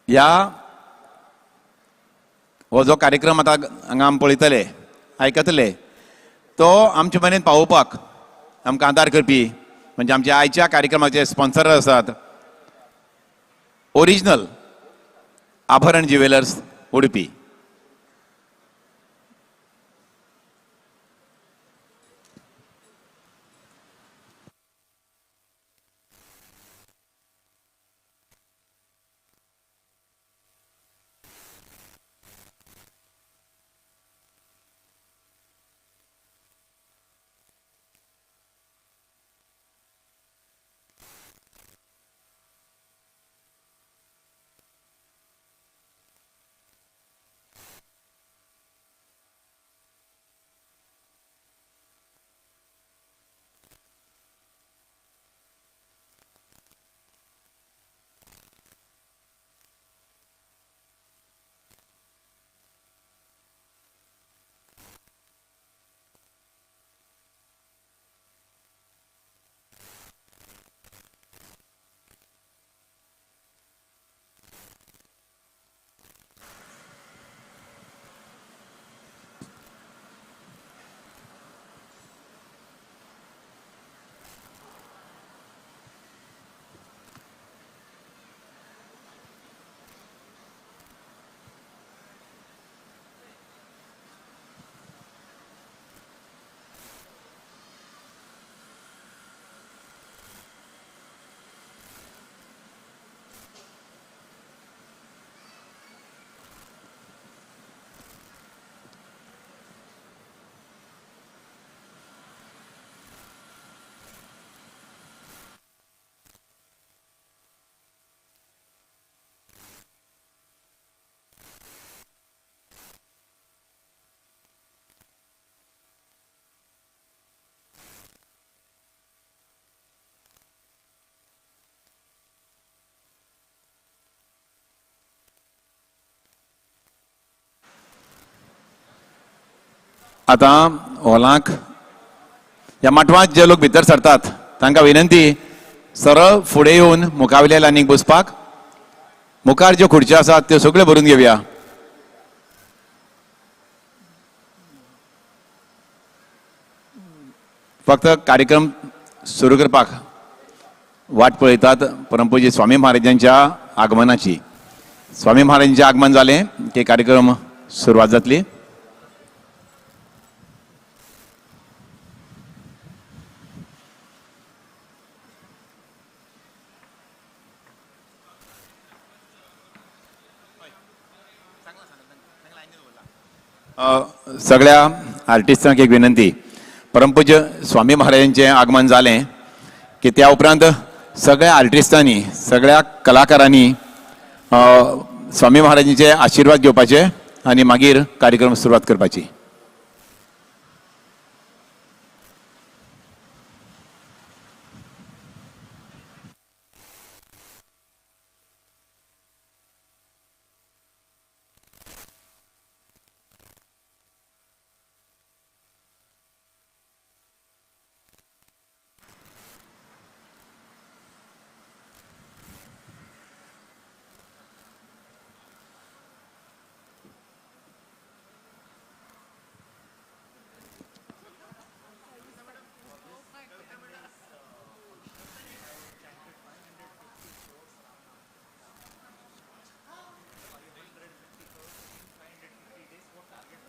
ह्या हो जो कार्यक्रम आतां हांगा आमी पळयतले आयकतले तो आमचे मेरेन पावोवपाक आमकां आदार करपी म्हणजे आमच्या आयच्या कार्यक्रमाचे स्पॉन्सर आसात ओरिजिनल आभरण ज्वेलर्स उडपी. आतां हॉलाक ह्या माटवांत जे लोक भितर सरतात तांकां विनंती सरळ फुडें येवन मुखावयल्या लायनीक बसपाक. मुखार ज्यो खुर्च्यो आसात त्यो सगळ्यो भरून घेवया. फक्त कार्यक्रम सुरू करपाक वाट पळयतात परमपूज्य स्वामी महाराजांच्या आगमनाची. स्वामी महाराजांचें आगमन जालें की कार्यक्रम सुरवात जातली. सगळ्या आर्टिस्टांक एक विनंती, परमपूज्य स्वामी महाराजांचें आगमन जालें की त्या उपरांत सगळ्या आर्टिस्टांनी सगळ्या कलाकारांनी स्वामी महाराजांचे आशिर्वाद घेवपाचे आनी मागीर कार्यक्रम सुरवात करपाची.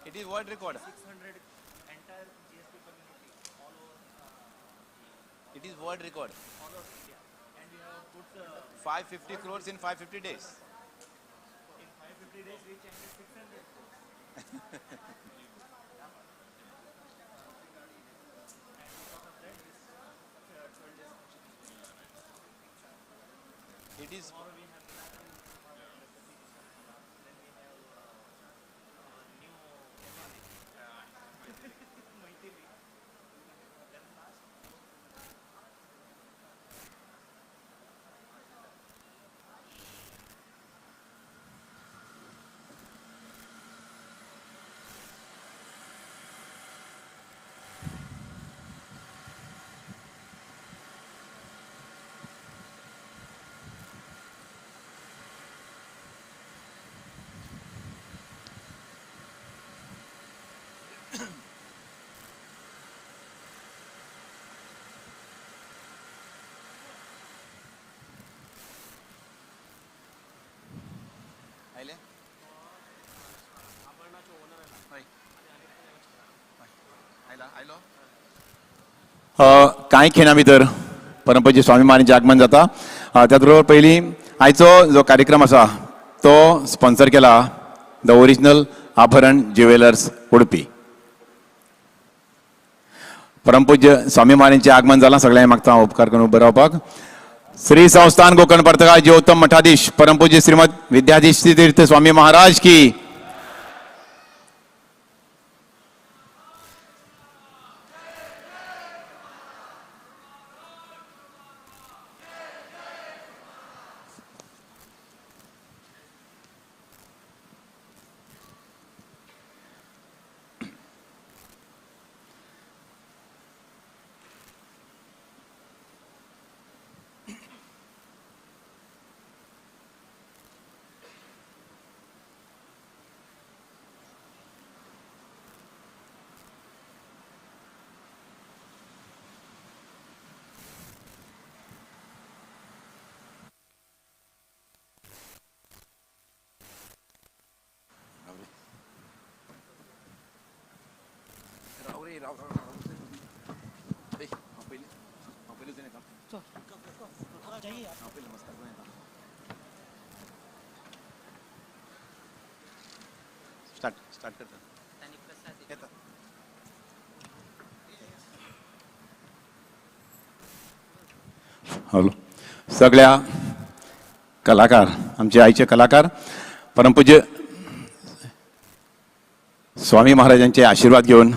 It is world record. 600 entire GSP community all over. It is world record. All over India, and we have put 550 crores in 550 days. In 550 days, we chanted 600 crores. And because of that, this 12 days function is going on. It is. Tomorrow we have then we have new MLA. Maithili. Then last. कांय खिणां भितर परमपूज्य स्वामी महाराजांचें आगमन जाता. त्याच बरोबर पयलीं आयचो जो कार्यक्रम आसा तो स्पॉन्सर केला the original Abharan jewellers Udupi. परमपूज्य स्वामी महाराजांचें आगमन जालां, सगळ्यांक मागता हांव उपकार करून उबो रावपाक. श्री संस्थान गोकर्ण पर्तगाळ जीवोत्तम मठाधीश परमपूज्य श्रीमद विद्याधीश तीर्थ स्वामी महाराज की. स्टार्ट स्टार्ट करता. हॅलो सगळ्या कलाकार, आमचे आयचे कलाकार परमपूज्य स्वामी महाराजांचे आशीर्वाद घेवन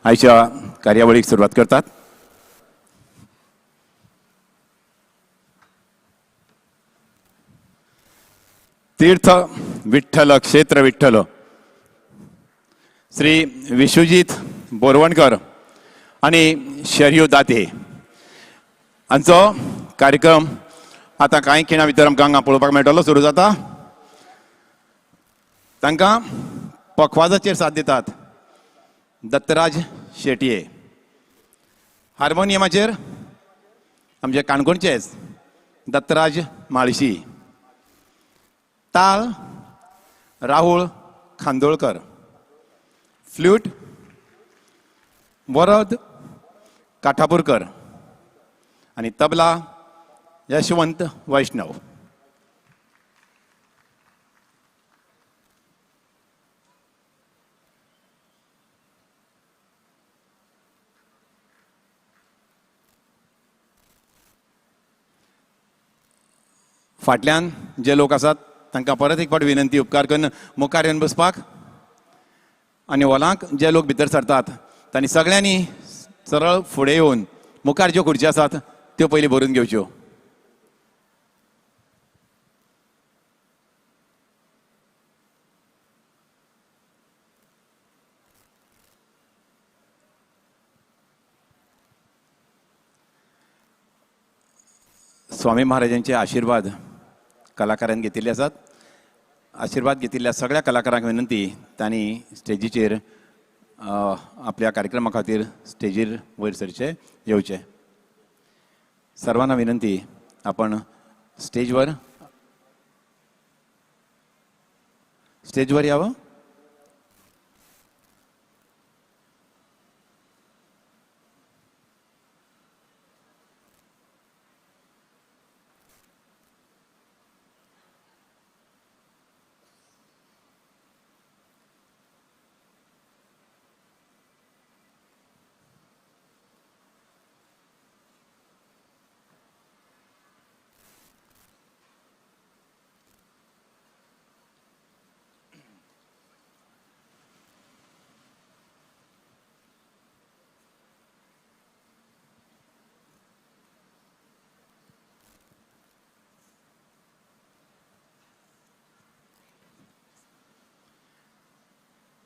आयच्या कार्यावळीक सुरवात करतात. तीर्थ विठ्ठल क्षेत्र विठ्ठल श्री विश्वजीत बोरवणकर आनी शरयू दाते हांचो कार्यक्रम आतां कांय खिणां भितर आमकां हांगा पळोवपाक मेळटलो. सुरू जाता. तांकां पखवाजाचेर साथ दितात दत्तराज शेटये, हार्मोनियमाचेर आमचे काणकोणचेच दत्तराज म्हाळशी, ताल राहुल खांदोळकर, फ्लूट वरद काठापूरकर आनी तबला यशवंत वैष्णव. फाटल्यान जे लोक आसात तांकां परत एक फावट विनंती, उपकार करून मुखार येवन बसपाक. आनी हॉलांक जे लोक भितर सरतात तांणी सगळ्यांनी सरळ फुडें येवन मुखार ज्यो खुर्ची आसात त्यो पयलीं भरून घेवच्यो. स्वामी महाराजांचे आशीर्वाद कलाकारांनी घेतिल्ले आसात. आशीर्वाद घेतिल्ल्या सगळ्या कलाकारांक विनंती, तांणी स्टेजीचेर आपल्या कार्यक्रमा खातीर स्टेजीर वयर सरचे येवचे. सर्वांना विनंती, आपण स्टेजवर स्टेजवर यावं.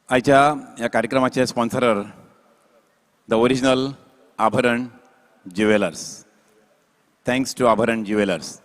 आयच्या ह्या कार्यक्रमाचे sponsorer the original Abharan jewellers. Thanks to Abharan jewellers.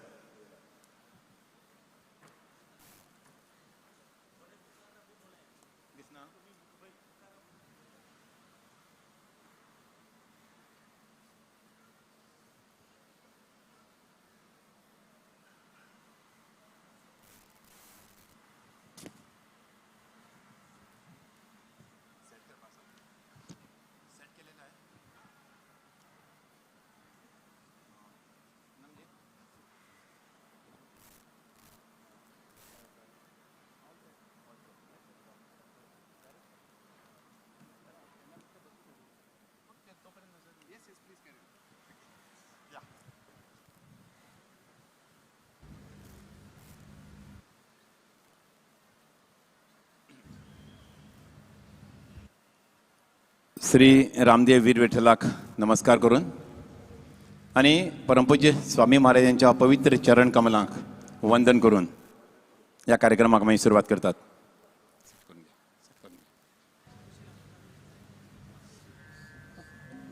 Shri Ramdev वीर विठ्ठलाक नमस्कार करून आनी परमपूज्य स्वामी महाराजांच्या पवित्र चरण कमलांक वंदन करून ह्या कार्यक्रमाक मागीर सुरवात करतात.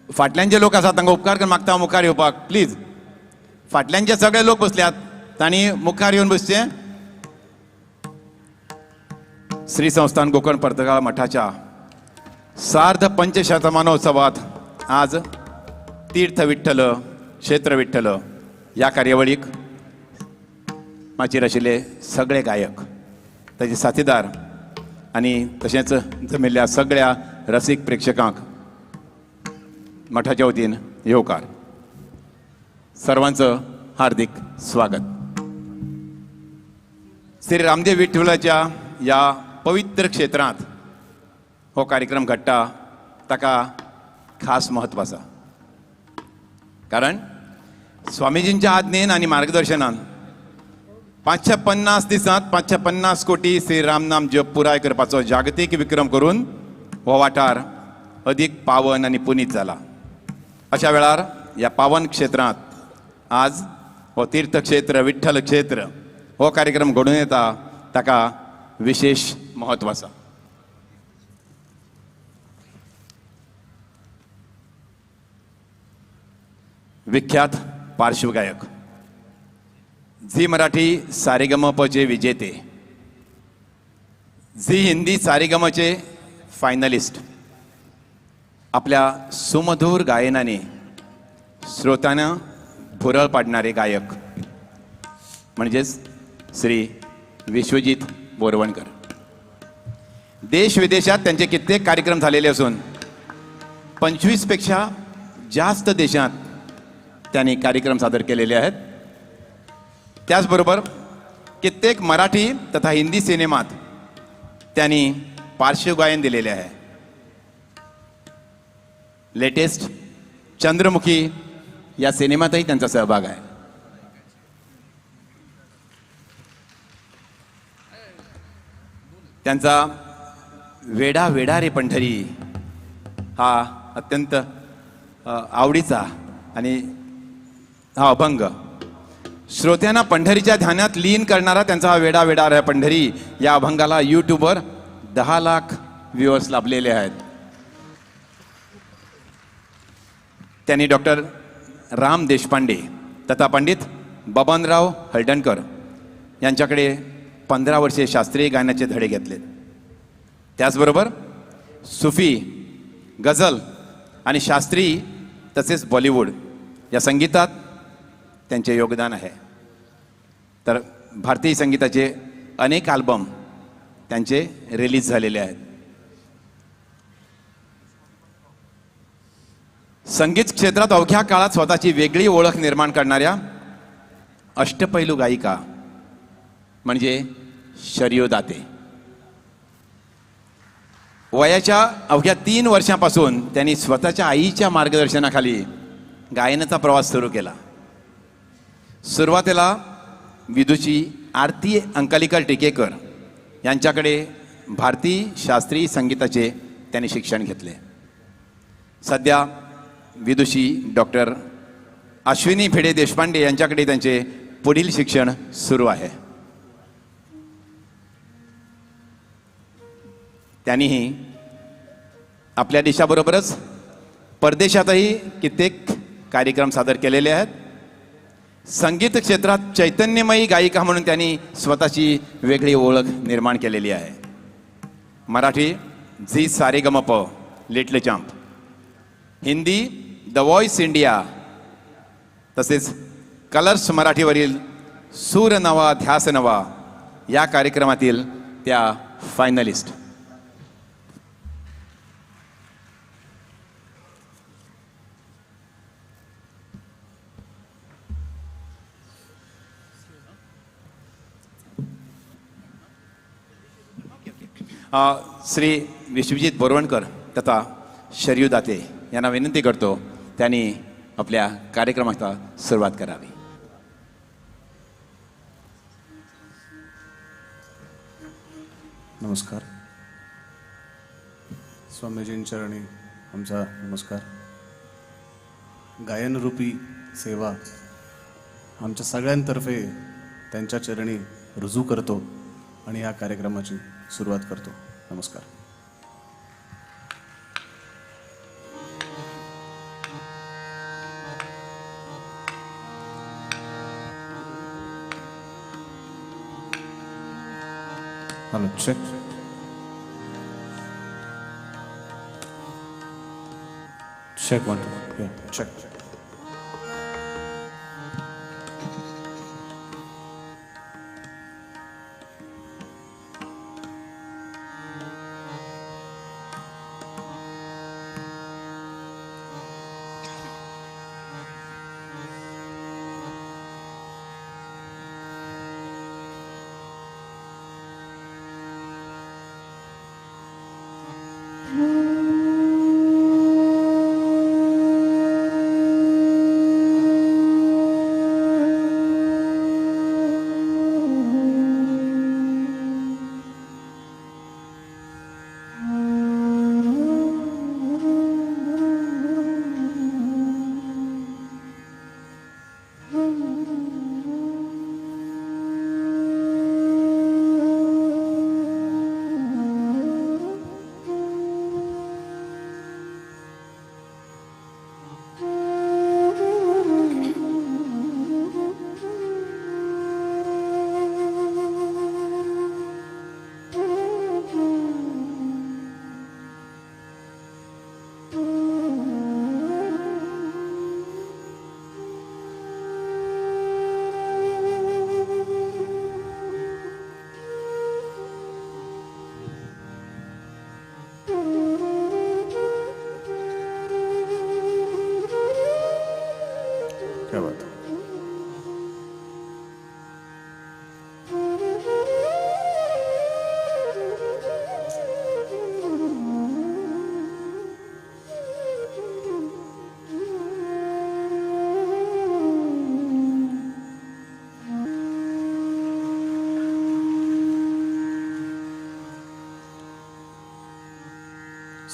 फाटल्यान जे लोक आसात तांकां उपकार करून मागता मुखार येवपाक प्लीज. फाटल्यान जे सगळे लोक बसल्यात तांणी मुखार येवन बसचे. श्री संस्थान गोकर्ण पर्तगाळ मठाच्या सार्ध पंचशतमानोत्सवात आज तीर्थ विठ्ठल क्षेत्र विठ्ठल ह्या कार्यावळीक माचयेर आशिल्ले सगळे गायक, ताचे साथीदार आनी तशेंच जमिल्ल्या सगळ्या रसीक प्रेक्षकांक मठाच्या वतीन येवकार. सर्वांचं हार्दिक स्वागत. श्री रामदेव विठ्ठलाच्या ह्या पवित्र क्षेत्रांत हो कार्यक्रम घडटा ताका खास म्हत्व आसा, कारण स्वामीजींच्या आज्ञेन आनी मार्गदर्शनान 550 दिसांत 550 कोटी श्री रामनाम जप पुराय करपाचो जागतीक विक्रम करून हो वाठार अदीक पावन आनी पुनीत जाला. अशा वेळार ह्या पावन क्षेत्रांत आज हो तीर्थक्षेत्र विठ्ठल क्षेत्र हो कार्यक्रम घडून येता ताका विशेष म्हत्व आसा. विख्यात पार्श्वगायक, झी मराठी सारेगमपचे विजेते, झी हिंदी सारेगमचे फायनलिस्ट, आपल्या सुमधूर गायनाने श्रोत्यांना भुरळ पाडणारे गायक म्हणजेच श्री विश्वजीत बोरवणकर. देश विदेशात त्यांचे कित्येक कार्यक्रम झालेले असून 25 पेक्षा जास्त देशात त्यांनी कार्यक्रम सादर केलेले आहेत. त्याचबरोबर कित्येक मराठी तथा हिंदी सिनेमात त्यांनी पार्श्वगायन दिलेले आहे. लेटेस्ट चंद्रमुखी या सिनेमातही त्यांचा सहभाग आहे. त्यांचा वेडा वेडा रे पंढरी हा अत्यंत आवडीचा आणि हा अभंग श्रोत्यांना पंढरीच्या ध्यानात लीन करणारा त्यांचा हा वेडा वेडा रे पंढरी या अभंगाला यूट्यूबवर 10 लाख व्ह्युअर्स लाभलेले आहेत. त्यांनी डॉक्टर राम देशपांडे तथा पंडित बबनराव हळदणकर यांच्याकडे 15 वर्षे शास्त्रीय गायनाचे धडे घेतले. त्याचबरोबर सुफी, गझल आणि शास्त्रीय तसेच बॉलिवूड या संगीतात त्यांचे योगदान आहे. तर भारतीय संगीताचे अनेक आल्बम त्यांचे रिलीज झालेले आहेत. संगीत क्षेत्रात अवघ्या काळात स्वतःची वेगळी ओळख निर्माण करणाऱ्या अष्टपैलू गायिका म्हणजे शरयू दाते. वयाच्या अवघ्या 3 वर्षांपासून त्यांनी स्वतःच्या आईच्या मार्गदर्शनाखाली गायनाचा प्रवास सुरू केला. सुरुवातीला विदुषी आरती अंकलिकर टिकेकर यांच्याकडे भारतीय शास्त्रीय संगीताचे त्यांनी शिक्षण घेतले. सध्या विदुषी डॉक्टर अश्विनी भिडे देशपांडे यांच्याकडे त्यांचे पुढील शिक्षण सुरू आहे. त्यांनीही आपल्या देशाबरोबरच परदेशातही कित्येक कार्यक्रम सादर केलेले आहेत. संगीत क्षेत्रात चैतन्यमयी गायिका म्हणून त्यांनी स्वतःची वेगळी ओळख निर्माण केलेली आहे. Marathi Zee Saregamapa little champ, Hindi the voice India तसेच कलर्स मराठीवरील सूर नवा ध्यास नवा या कार्यक्रमातील त्या फायनलिस्ट. श्री विश्वजित बोरवणकर तथा शरयू दाते यांना विनंती करतो त्यांनी आपल्या कार्यक्रमाचा सुरुवात करावी. नमस्कार. स्वामीजींचरणी आमचा नमस्कार. गायनरूपी सेवा आमच्या सगळ्यांतर्फे त्यांच्या चरणी रुजू करतो आणि या कार्यक्रमाची सुरुवात करतो. नमस्कार. Hello, check. Check 1 2. Yeah, check. क्या बात.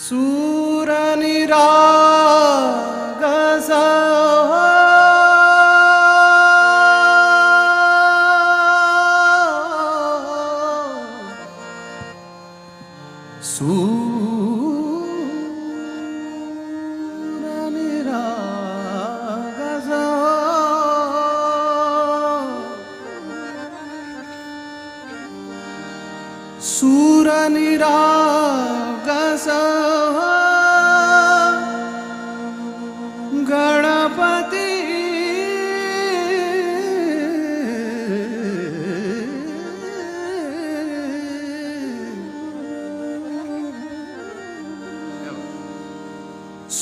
सूर निरागस सूर निरागस सूर निरागस गणपती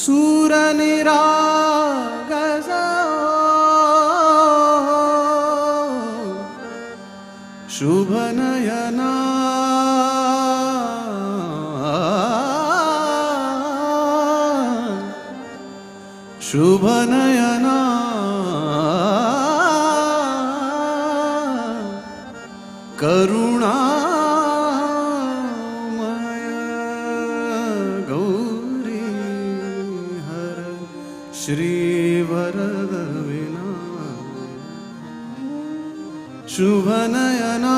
सूर निरागस शुभनयना शुभनयना करुणामय गौरी हर श्रीवरद विनायक शुभनयना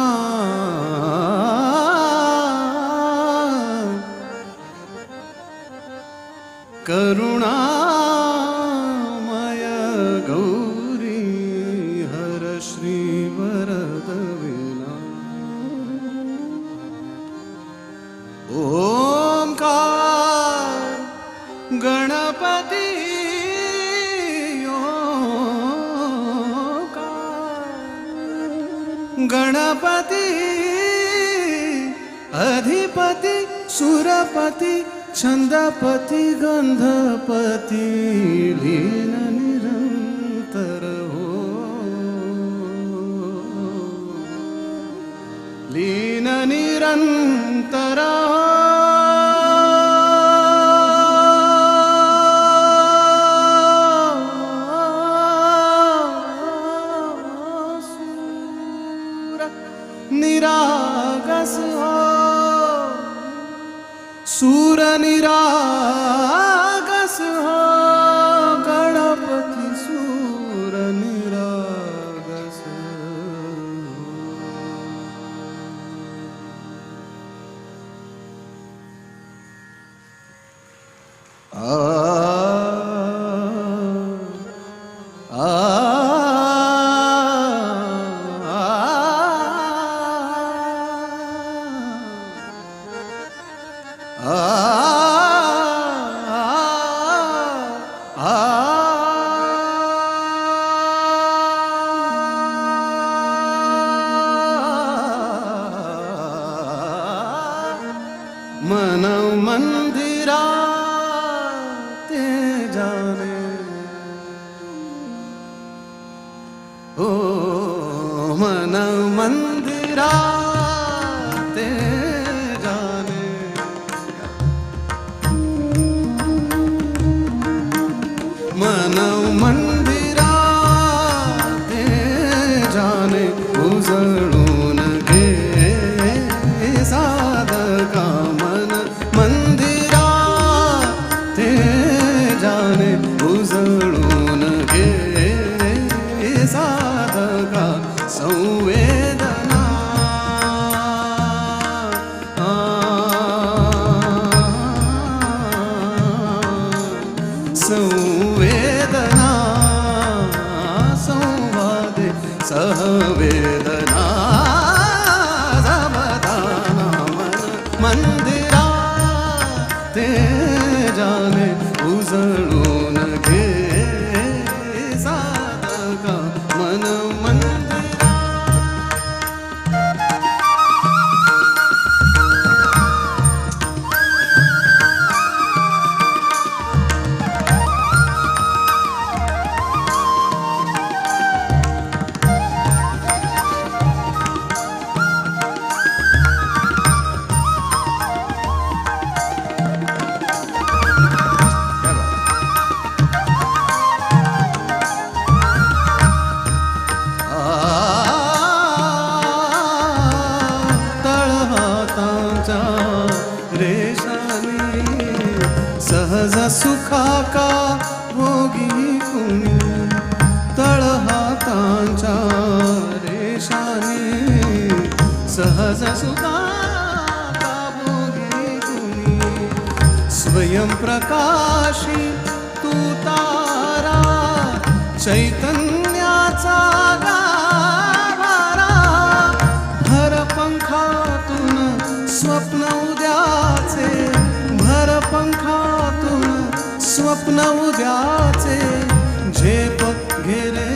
करुणामय गौरी हर श्रीवरद विनायक. ओंकार गणपती ओंकार गणपती अधिपती सुरपती छंदपती गंधपती लीन निरंतर हो लीन निरंतर हो. सूर निरागस हो सूर निरागस हा गणपती सूर निरागस. आ आ आ मन मंदिरा ते जाने, ओ मन मंदिरा ते जाने, मन मंदिरा ते जाने, उजळून घे साधका. मन मंदिरा ते जाने, उजळून घे साधका. संवेदना संवेदना संवादे सहवेदना समाधाना. मन मंदिरा ते जाने, उजळून घे साधका. मन मंदिरा. तळहातांच्या रेषाने सहज सुखा का भोगी कुणी, तळहातांच्या रेषाने सहज सुखा का भोगी कुणी. स्वयंप्रकाशी तू तारा, चैतन्याचा गाभारा, भरपंखातून स्वप्न उद्याचे, भरपंखातून स्वप्न उद्याचे झेप घेरे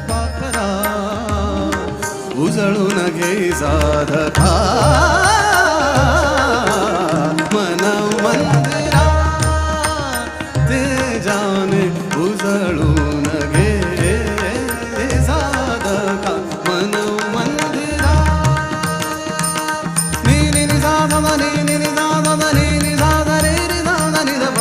पाखरा, उजळून घे साधका. मन मंदिरा ते जाने, उजळून घे साधका. मन मंदिरा. नी नी नी सा सा सा नी नी नी सा सा सा नी नी सा सा रे रे सा सा नी ध प.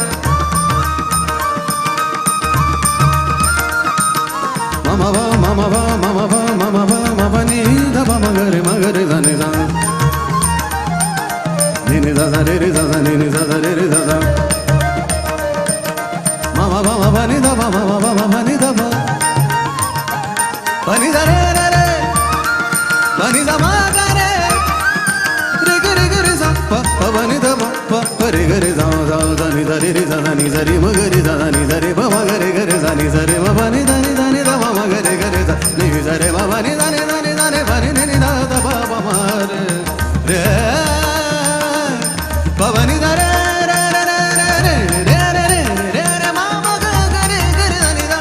म म प म म प म म प म म प म प नी ध प म ग रे म ग रे सा नी सा नी नी सा सा रे रे सा सा नी नी सा सा रे रे सा सा म म प म प नी ध प म म प म प नी ध प प नी ध रे रे रे प नी ध म ग रे रे ग रे ग रे सा प प प नी ध प प प रे ग रे सा सा सा नी ध रे रे सा सा नी ध रे म ग रे सा सा नी ध रे प म ग रे ग रे सा नी ध रे म प नी ध नी ध नी ध प म ग रे ग रे सा नी ध रे म प नी ध नी ध नी ध रे प नी नी नी ध ध प प म रे रे प प नी ध रे रे रे रे रे रे रे रे रे रे म म ग ग रे ग रे ध नी ध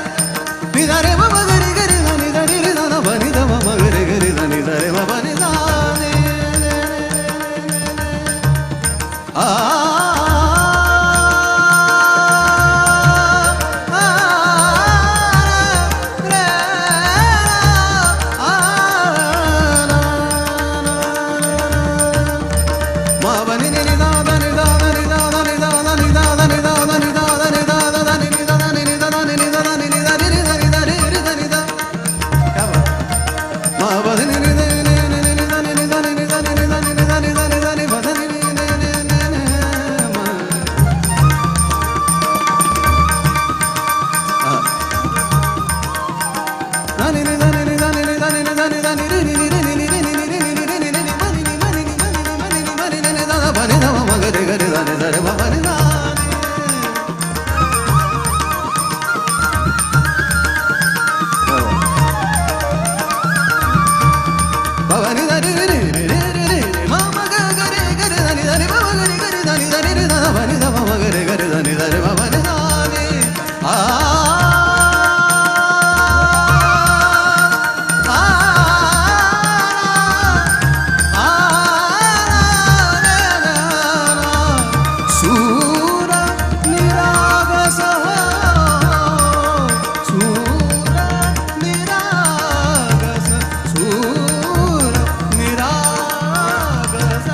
नी ध रे म म ग रे ग रे ध नी ध रे रे ध ध प नी ध म म ग रे ग रे ध नी ध रे म प नी ध नी रे रे आ रे आ मा ब नि नि नि दा दा नि दा दा नि दा दा नि दा दा नि दा दा नि दा दा नि दा दा नि दा दा दा नि नि दा दा नि नि दा दा नि नि दा दा नि नि दा रि रि दा नि दा रे रे दा नि दा. क्या बात. मा ब नि नि नि नि नि नि दा नि नि दा नि नि दा नि नि दा नि नि दा नि दा नि दा नि ब दा नि नि नि नि नि. ध रे प प नि सा नि. प प नि ध रे रे रे रे रे रे रे म म ग ग रे ग रे ध नि ध नि प प ग रे ग रे ध नि ध नि रे ध प नि ध प म ग रे ग रे ध नि ध रे प प नि सा नि. आ आ आ सूर निरागस सूर निरागस सूर निरागस.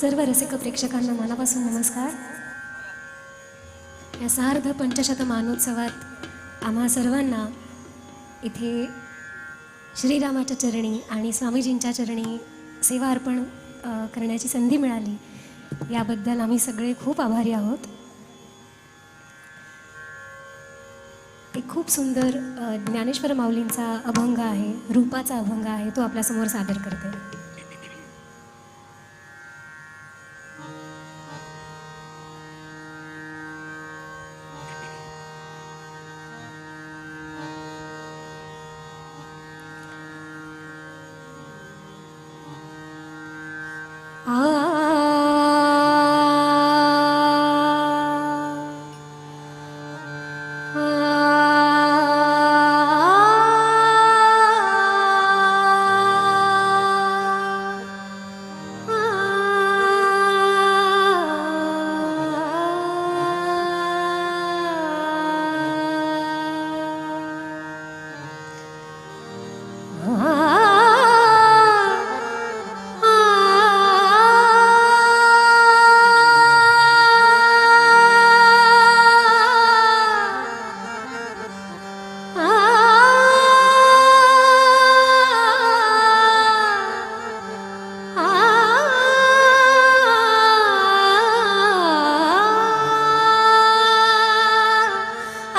सर्व रसिक प्रेक्षकांना मनापासून नमस्कार. या सार्ध पंचशत मानोत्सवात आम्हा सर्वांना इथे श्रीरामाच्या चरणी आणि स्वामीजींच्या चरणी सेवा अर्पण करण्याची संधी मिळाली, याबद्दल आम्ही सगळे खूप आभारी आहोत. एक खूप सुंदर ज्ञानेश्वर माऊलींचा अभंग आहे, रूपाचा अभंग आहे, तो आपल्यासमोर सादर करते. आ रूप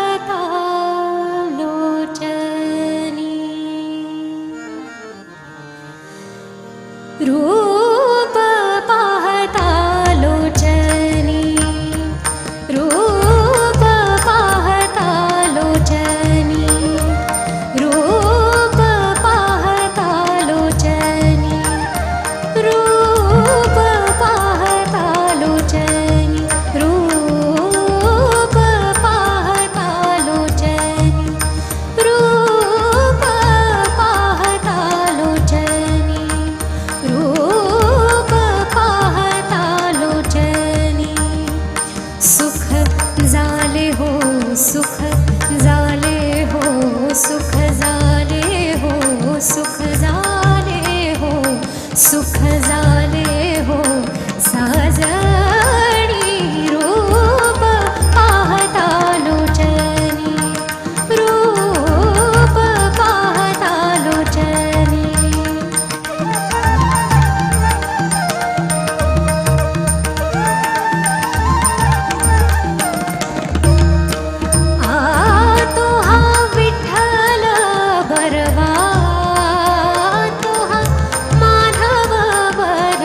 पाहता लोचनी, रूप पाहता लोचनी, रूप पाहता लोचनी, रूप पाहता लोचनी, रूप पाहता लोचनी, रूप पाहता लोचनी, रूप पाहता लोचनी, रूप पाहता लोचनी. सुख झाले हो, सुख झाले हो, सुख झाले हो, सुख झाले हो, सुख झाले हो साजणी. रूप पाहता लोचनी, रूप पाहता लोचनी. तो हा विठ्ठल बरवा, तो हा माधव बरवा.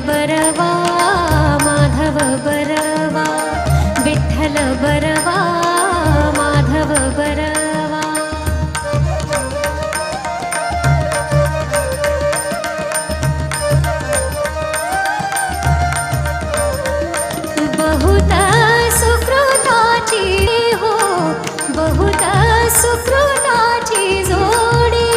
बरवा माधव बरवा, विठ्ठल बरवा माधव बरवा. बहुत सुकृताची हो, बहुत सुकृताची जोडी.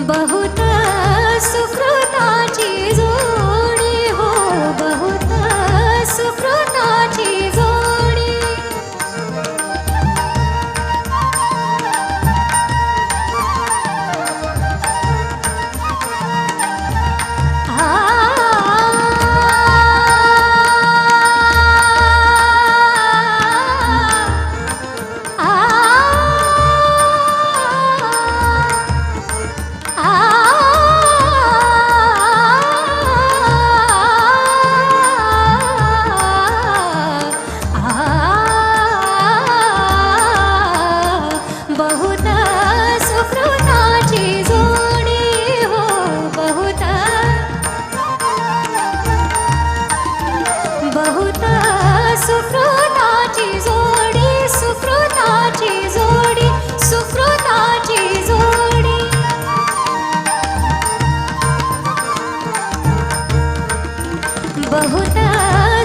बहुत सुकृताची जोडी हो, बहुत सुकृताची जोडी. आ आ आ बहुत सुकृताची जोडी हो, बहुत बहुत सुकृताची जोडी, सुकृताची जोडी, सुकृताची जोडी. बहुत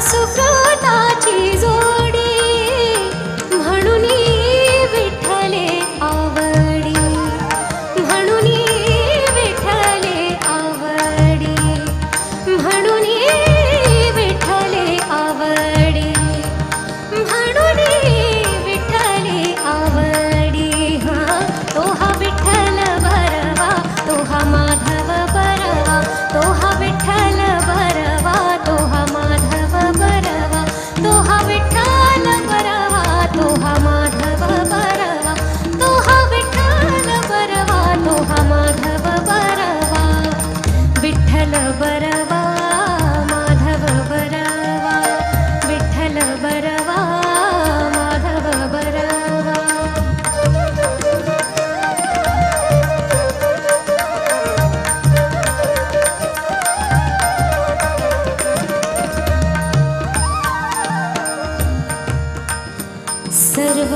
सुकृताची जोडी म्हणून विठ्ठले आवडी, म्हणून विठ्ठले आवडी, म्हणून विठ्ठले आवडी, म्हणून विठ्ठले आवडी. हा तो हा विठ्ठल बरवा, तो हा माधव बरवा, तो हा विठ्ठल बरवा, तो हा माधव बरवा, तो हा विठ्ठल बरवा, तो हा माधव बरवा, तो हा विठ्ठल बरवा, तो हा माधव बरवा. विठ्ठल बरवा माधव बरवा, विठ्ठल बरवा माधव बरवा. सर्व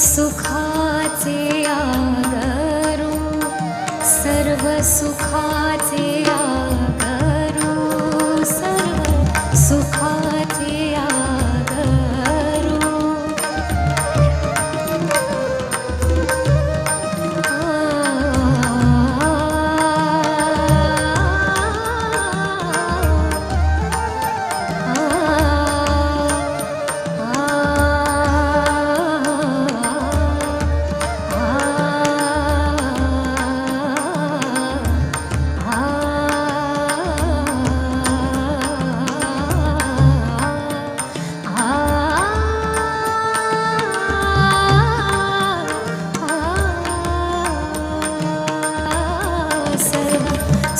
सुखाचे आगरू, सर्व सुखाचे आगरू, सर्व सुखाचे आगरू.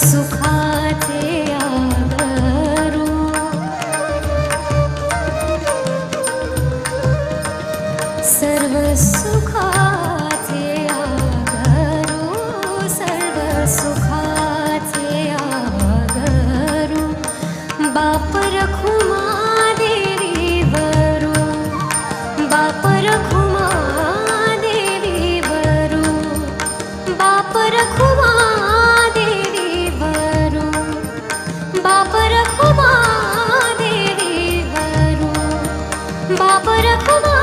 सर्व सुखाचे आगरू, सर्व सुखाचे आगरू, सर्व सुखाचे आगरू. बाप रखुमा देवी वरू, बाप रखुमा देवी वरू, बाप रखुमा देवी वरू, बाप रखुमा देवी वरू, बाप रखुमा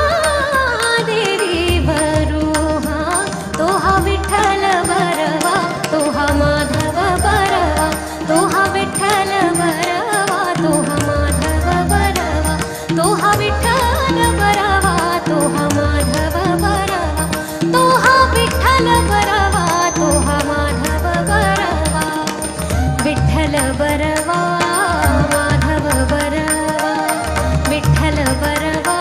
देवी वरू. हा तो हा विठ्ठल बरवा, तो हा माधव बरवा, तो हा विठ्ठल बरवा, तो हा माधव बरवा, तो हा विठ्ठल बरवा, तो हा माधव बरवा, तो हा विठ्ठल बरवा, तो हा माधव बरवा. विठ्ठल बरवा माधव बरवा, विठ्ठल बरवा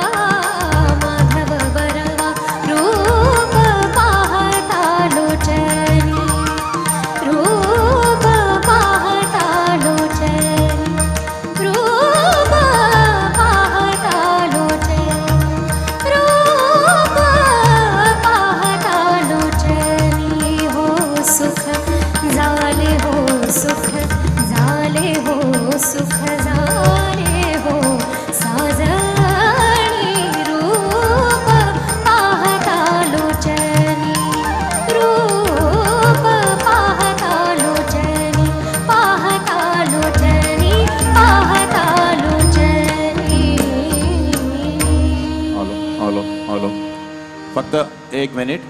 Hello hello, फक्त एक मिनिट.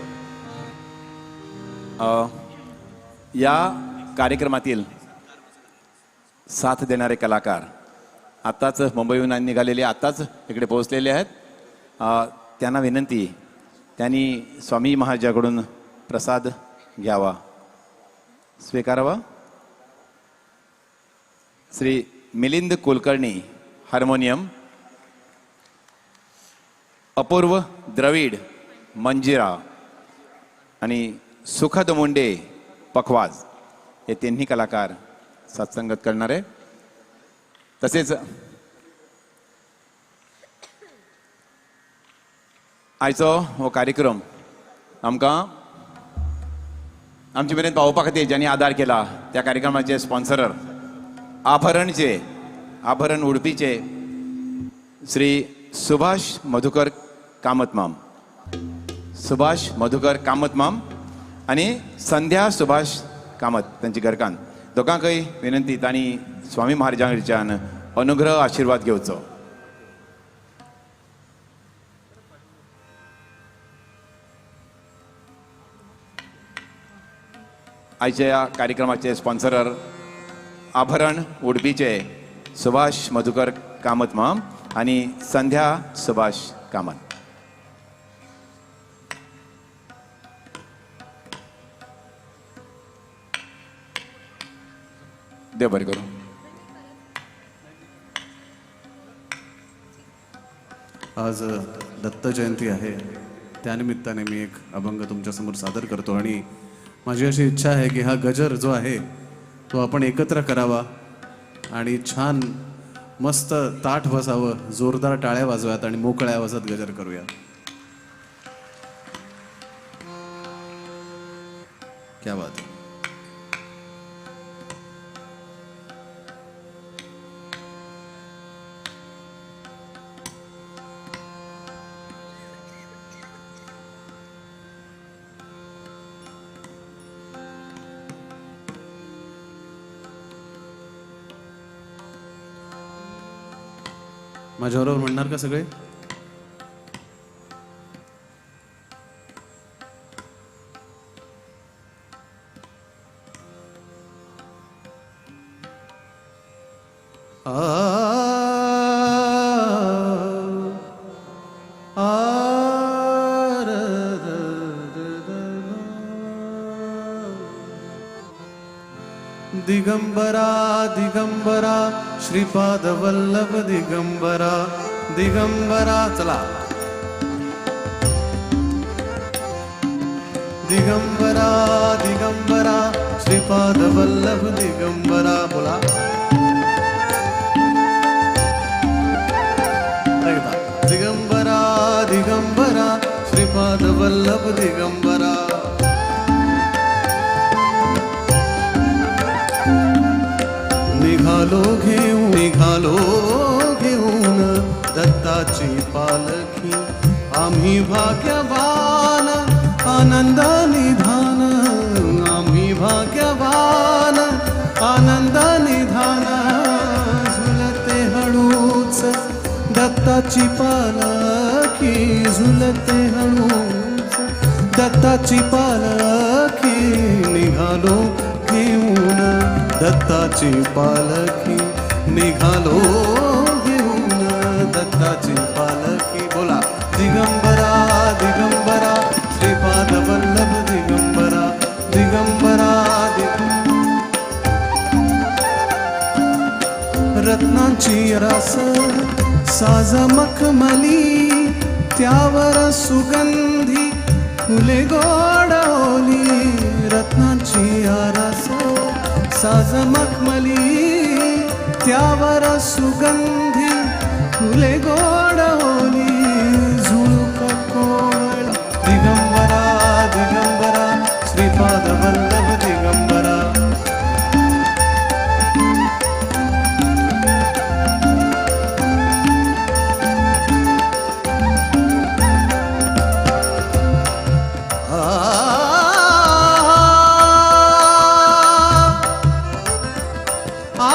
या कार्यक्रमातील साथ देणारे कलाकार आत्ताच मुंबईहून निघालेले, आत्ताच इकडे पोहोचलेले आहेत. त्यांना विनंती, त्यांनी स्वामी महाराजाकडून प्रसाद घ्यावा, स्वीकारावा. श्री मिलिंद कुलकर्णी हार्मोनियम, अपूर्व द्रविड मंजिरा आणि सुखद मुंडे पखवाज हे तिन्ही कलाकार सत्संगत करणार आहे. तसेच आयचो हो कार्यक्रम आमकां आमचे मेरेन पावोवपा खातीर ज्यांनी आदार केला त्या कार्यक्रमाचे स्पॉन्सरर आभरणचे, आभरण उडपीचे श्री सुभाष मधुकर कामत माम, सुभाष मधुकर कामत माम आणि संध्या सुभाष कामत त्यांची घरकान्न, दोगांकय विनंती तांणी स्वामी महाराजांकडच्यान अनुग्रह आशिर्वाद घेवचो. आयच्या ह्या कार्यक्रमाचे स्पॉन्सरर आभरण उडपीचे सुभाष मधुकर कामत माम आणि संध्या सुभाष कामत. देव बरें करूं. आज दत्त जयंती आहे, त्यानिमित्ताने मी एक अभंग तुमच्यासमोर सादर करतो. आणि माझी अशी इच्छा आहे की हा गजर जो आहे तो आपण एकत्र करावा आणि छान मस्त ताठ बसावं, जोरदार टाळ्या वाजव्यात आणि मोकळ्या आवाजात गजर करूया. क्या बात है. माझ्याबरोबर म्हणणार का सगळे? आ आ र र र र. दिगंबरा दिगंबरा श्रीपाद वल्लभ दिगंबरा दिगंबरा. चला. दिगंबरा दिगंबरा श्रीपाद वल्लभ दिगंबरा. बोला एकदा. दिगंबरा दिगंबरा श्रीपाद वल्लभ दिगंबरा. निघालो घेऊन, निघालो घेऊन दत्ताची पालखी, आम्ही भाग्यवान आनंद निधान, आम्ही भाग्यवान आनंद निधान. झुलते हळूच दत्ताची पालखी, झुलते हळूच दत्ताची पालखी. निघालो घेऊन दत्ताची पालखी, निघालो घेऊन दत्ताची पालखी. बोला. दिगंबरा दिगंबरा श्रीपाद वल्लभ दिगंबरा दिगंबरा. रत्नांची रास साज मखमली, त्यावर सुगंधी फुले गोडवली. रत्नांची आरास साज मखमली, त्यावर सुगंधी फुले गोडवली. झुळूक कोवळ. दिगंबरा दिगंबरा श्रीपाद वल्लभ दिगंबरा. आ आ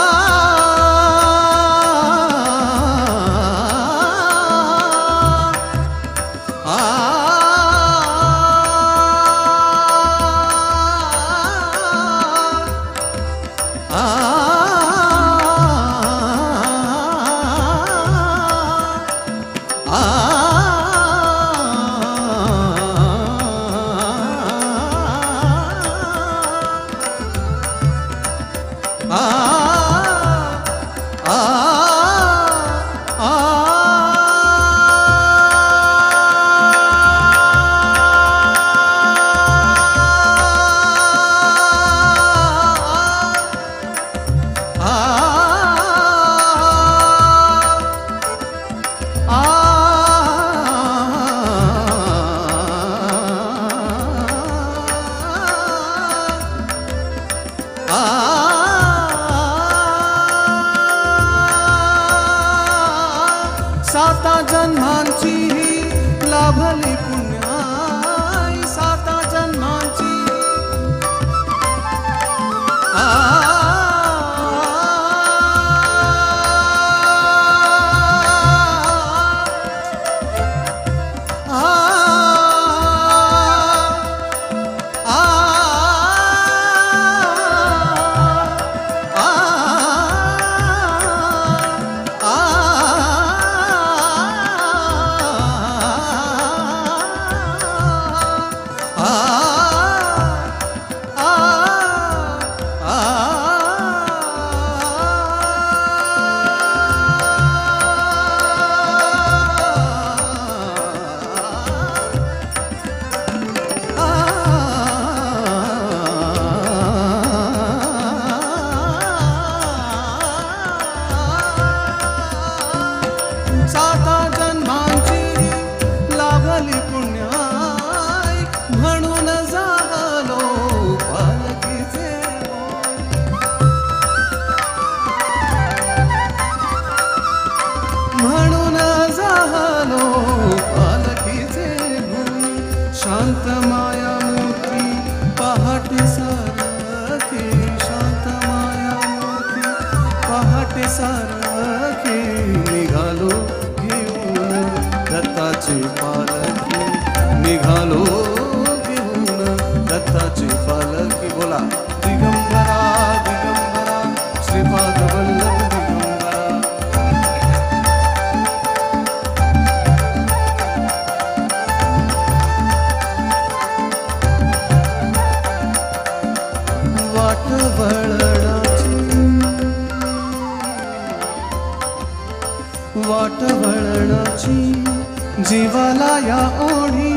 दत्ताची पालखी निघालो घेऊन दत्ताची पालखी. बोला दिगंबरा दिगंबरा श्रीपाद वल्लभ दिगंबरा. वाट वळणाची वाट वळणाची जीवाला या ओढी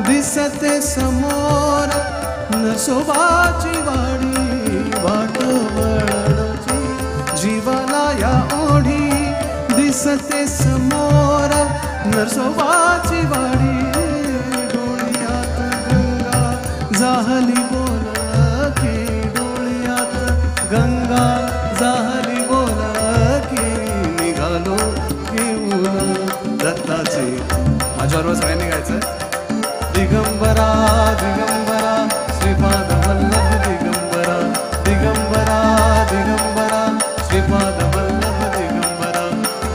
दिसते समोर नरसोबाची वाडी. वाट वळणाची जीवाला या ओढी दिसते समोर नरसोबाची वाडी. डोळ्यात गंगा जाहली बोल की, डोळ्यात गंगा जाहली बोल की, निघालो घेऊन दत्ताचे. माझ्याबरोबर सगळ्यांनी गायचं. दिगंबरा दिगंबरा श्रीपाद वल्लभ दिगंबरा, दिगंबरा दिगंबरा श्रीपाद वल्लभ दिगंबरा,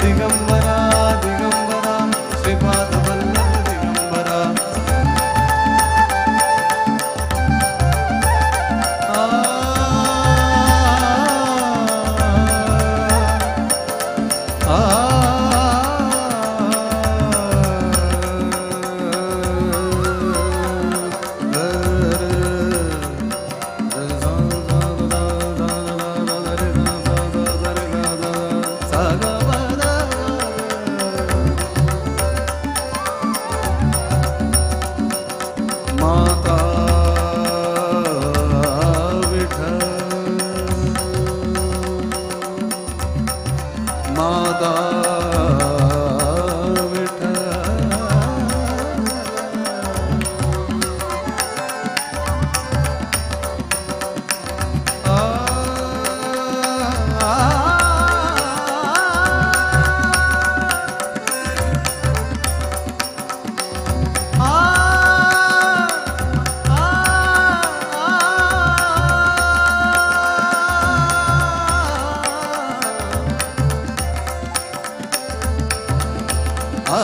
दिगंबरा दिगंबरा श्रीपाद वल्लभ दिगंबरा. आ आ माता विठ्ठल, माता विठ्ठल. आ आ आ आ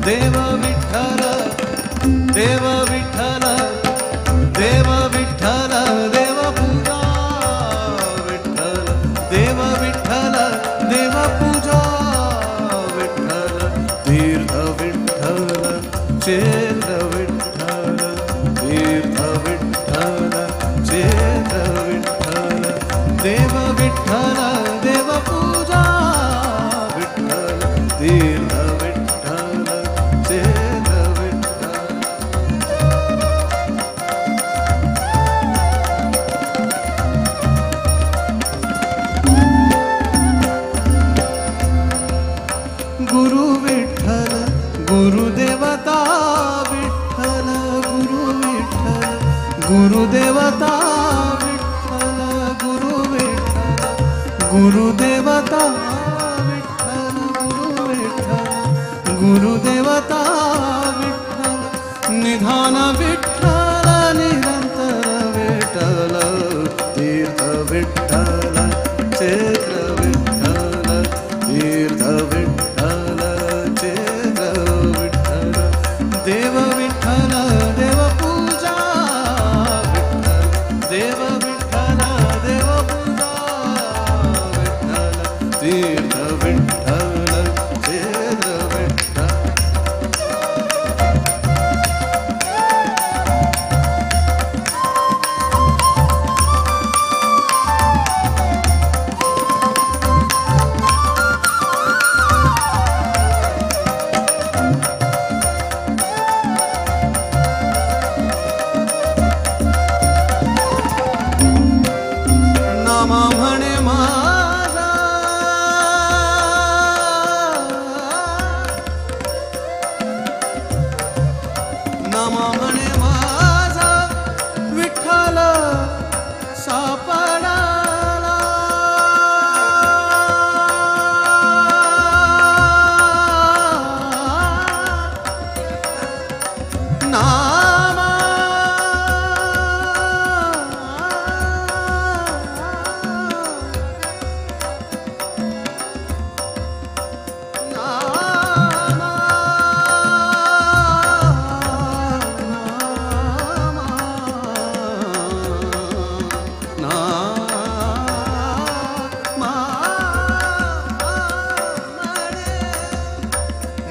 देव विठ्ठल, देव विठ्ठल, देव विठ्ठल, देव पूजा विठ्ठल, देव विठ्ठल, देव पूजा विठ्ठल, तीर्थ विठ्ठल क्षेत्र विठ्ठल, तीर्थ विठ्ठल क्षेत्र विठ्ठल, देव विठ्ठल, देव पूजा विठ्ठल, तीर्थ विठ्ठल क्षेत्र विठ्ठल. गुरु विठ्ठल, गुरुदेवता विठ्ठल, गुरु विठ्ठल, गुरुदेवता विठ्ठल, गुरु विठ्ठल, गुरुदेवता विठ्ठल, गुरु विठ्ठल, गुरुदेवता विठ्ठल, निधान विठ्ठल, निरंतर विठ्ठल, तीर्थ विठ्ठल क्षेत्र विठ्ठल, तीर्थ विठ्ठल क्षेत्र विठ्ठल, देव विठ्ठल, देव पूजा विठ्ठल, देव विठ्ठल, देव पूजा विठ्ठल, तीर्थ विठ्ठल क्षेत्र विठ्ठल. नामा म्हणे माझा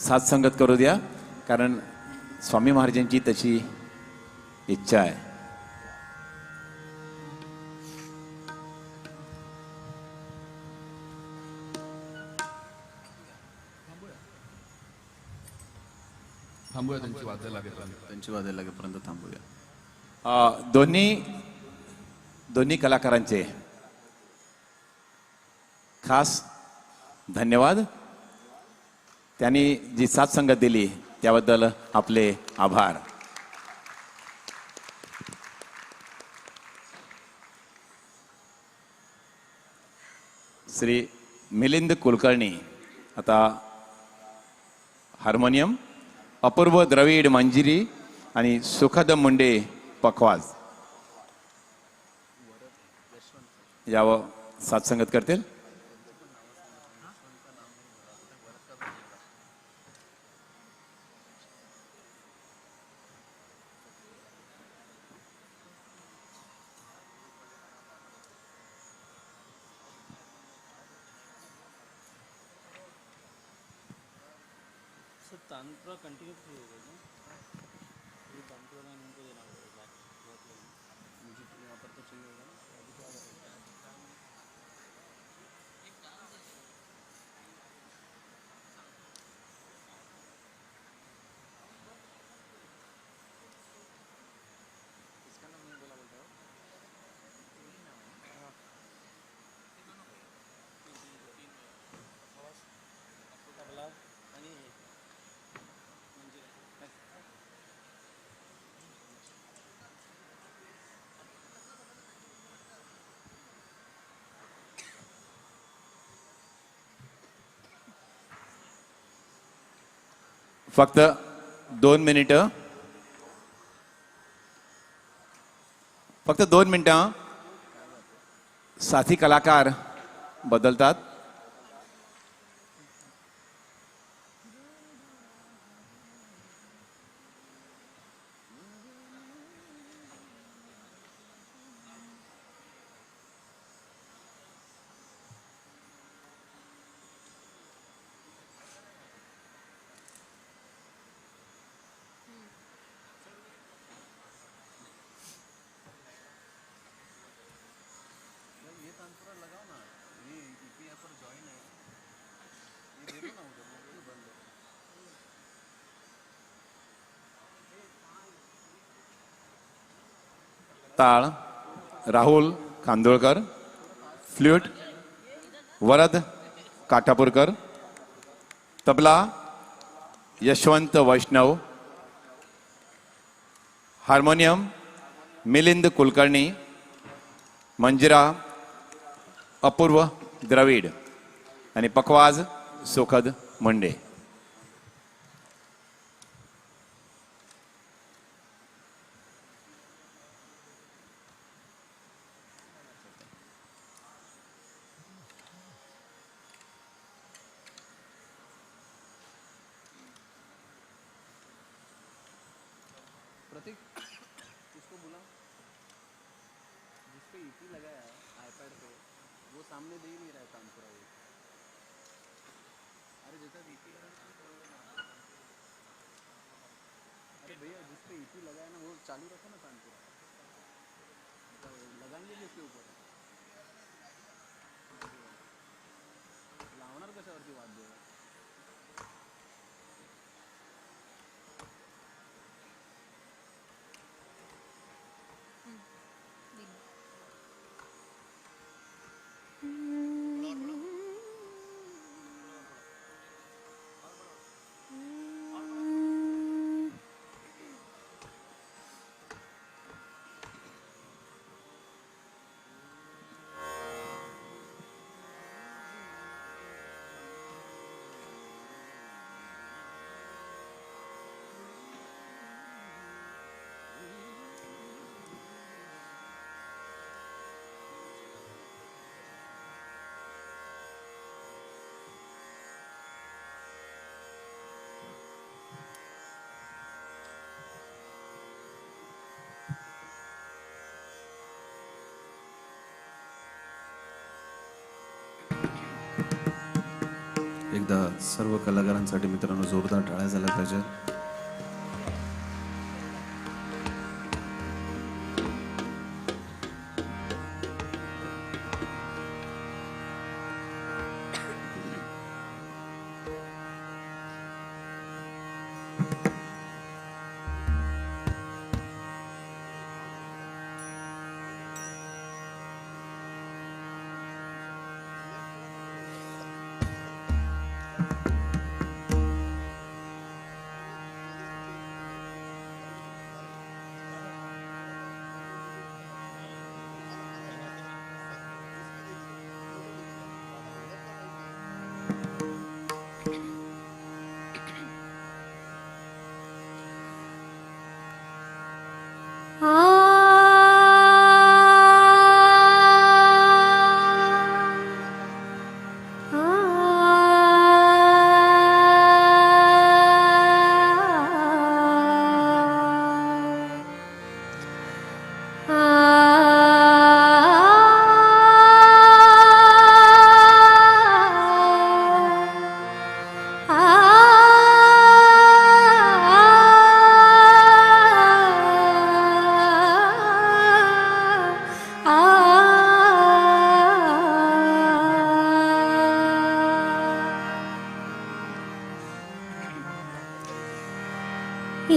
साथ संगत करू द्या, कारण स्वामी महाराजांची तशी इच्छा आहे. थांबूया, त्यांची वाद्य लागेपर्यंत, त्यांची वाद्य लागेपर्यंत थांबूया. दोन्ही कलाकारांचे खास धन्यवाद. त्यांनी जी साथ संगत दिली त्याबद्दल आपले आभार. श्री मिलिंद कुलकर्णी आता हार्मोनियम, अपूर्व द्रविड मंजिरी आणि सुखद मुंडे पखवाज यावं साथ संगत करतील. तानपुरा कंटिन्यू होगा ना, ये तानपुरा लाइन उनको देना पड़ेगा. मुझे तो यहाँ पर तो चाहिए होगा ना. इसका नाम नहीं बोला बोलता हो. तबला आणि हे फक्त 2 मिनिटं, फक्त 2 मिनिटं. साथी कलाकार बदलतात. ये तानपुरा लगाओ ना, ये ईपी यहाँ पर जॉइन है, ये दे दो ना उधर, वो क्यों बंद है? ताळ राहुल खांदोळकर, फ्ल्यूट वरद काठापूरकर, तबला यशवंत वैष्णव, हार्मोनियम मिलिंद कुलकर्णी, मंजिरा अपूर्व द्रविड आणि पखवाज सुखद मुंडे. प्रतीक उसको बुला, जिस पे ईपी लगाया है आईपैड पे, वो सामने दे ही नहीं रहा है तानपुरा वो. अरे जैसा ईपी लगा, अरे भैया जिस पे ईपी लगाया ना वो चालू रखो ना तानपुरा, लगाएंगे भी उसके ऊपर. लावणार कशावरती वाद्य? एकदा सर्व कलाकारांसाठी मित्रांनो जोरदार टाळ्या झाल्या पाहिजेत.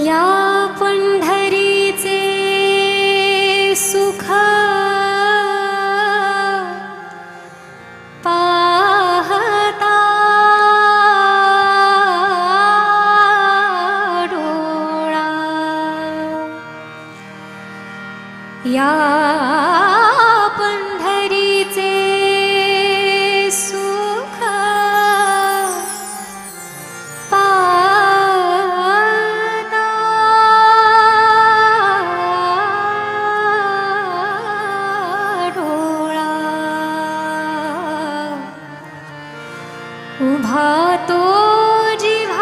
या पंढरीचे सुख पाहता डोळा, या पंढरीचे सुख पाहता डोळा, उभा तो जिव्हाळा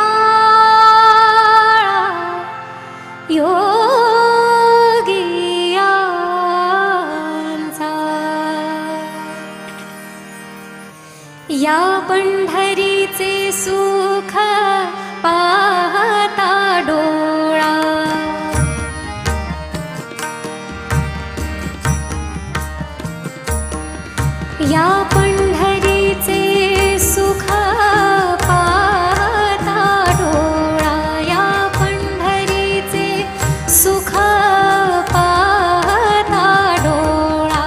योगियांचा. या पंढरीचे सुख पाहता डोळा, या पंढरीचे सुख पाहता डोळा, या पंढरीचे सुख पाहता डोळा,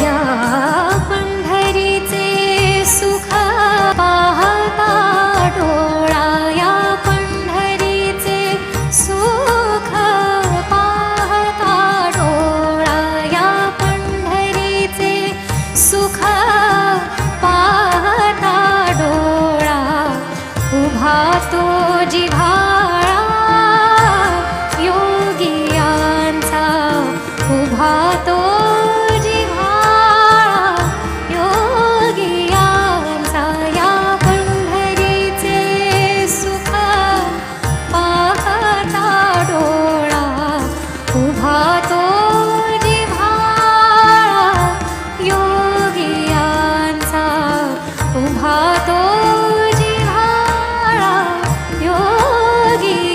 या पंढरीचे सुख पाहता डोळा, या पंढरीचे सुख पाहता डोळा, या पंढरीचे सुख पाहता डोळा, उभा तो जिव्हाळा योगियांचा, उभा तो जिव्हाळा योगियांचा. या पंढरीचे सुख पाहता डोळा, उभा तो जिव्हाळा योगियांचा, उभा तो जिव्हाळा योगियांचा.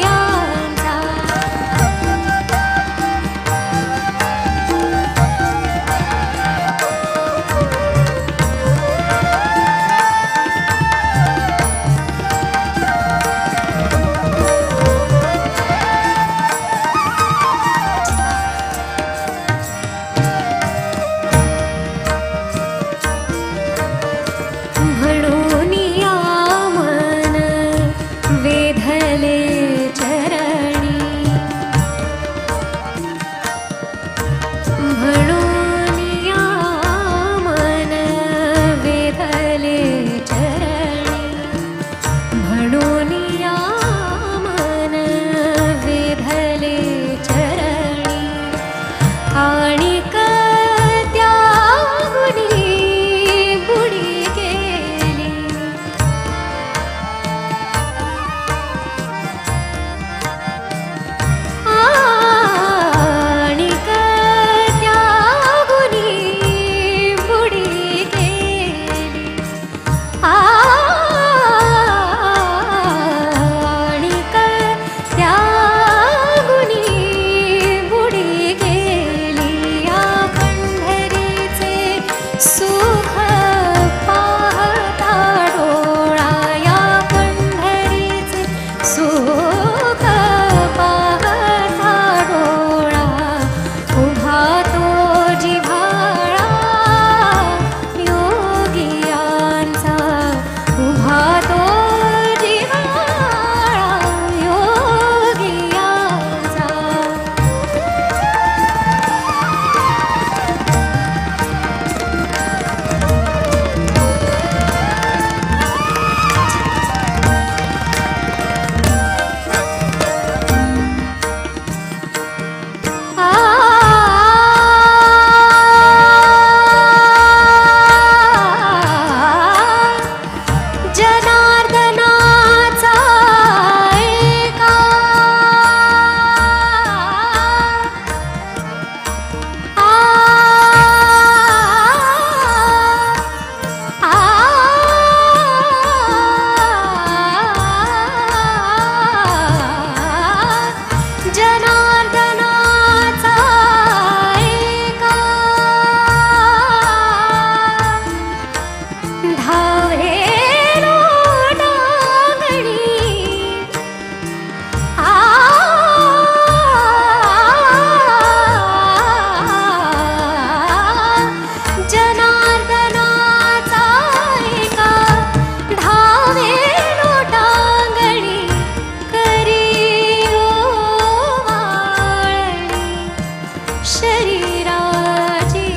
शरीराची.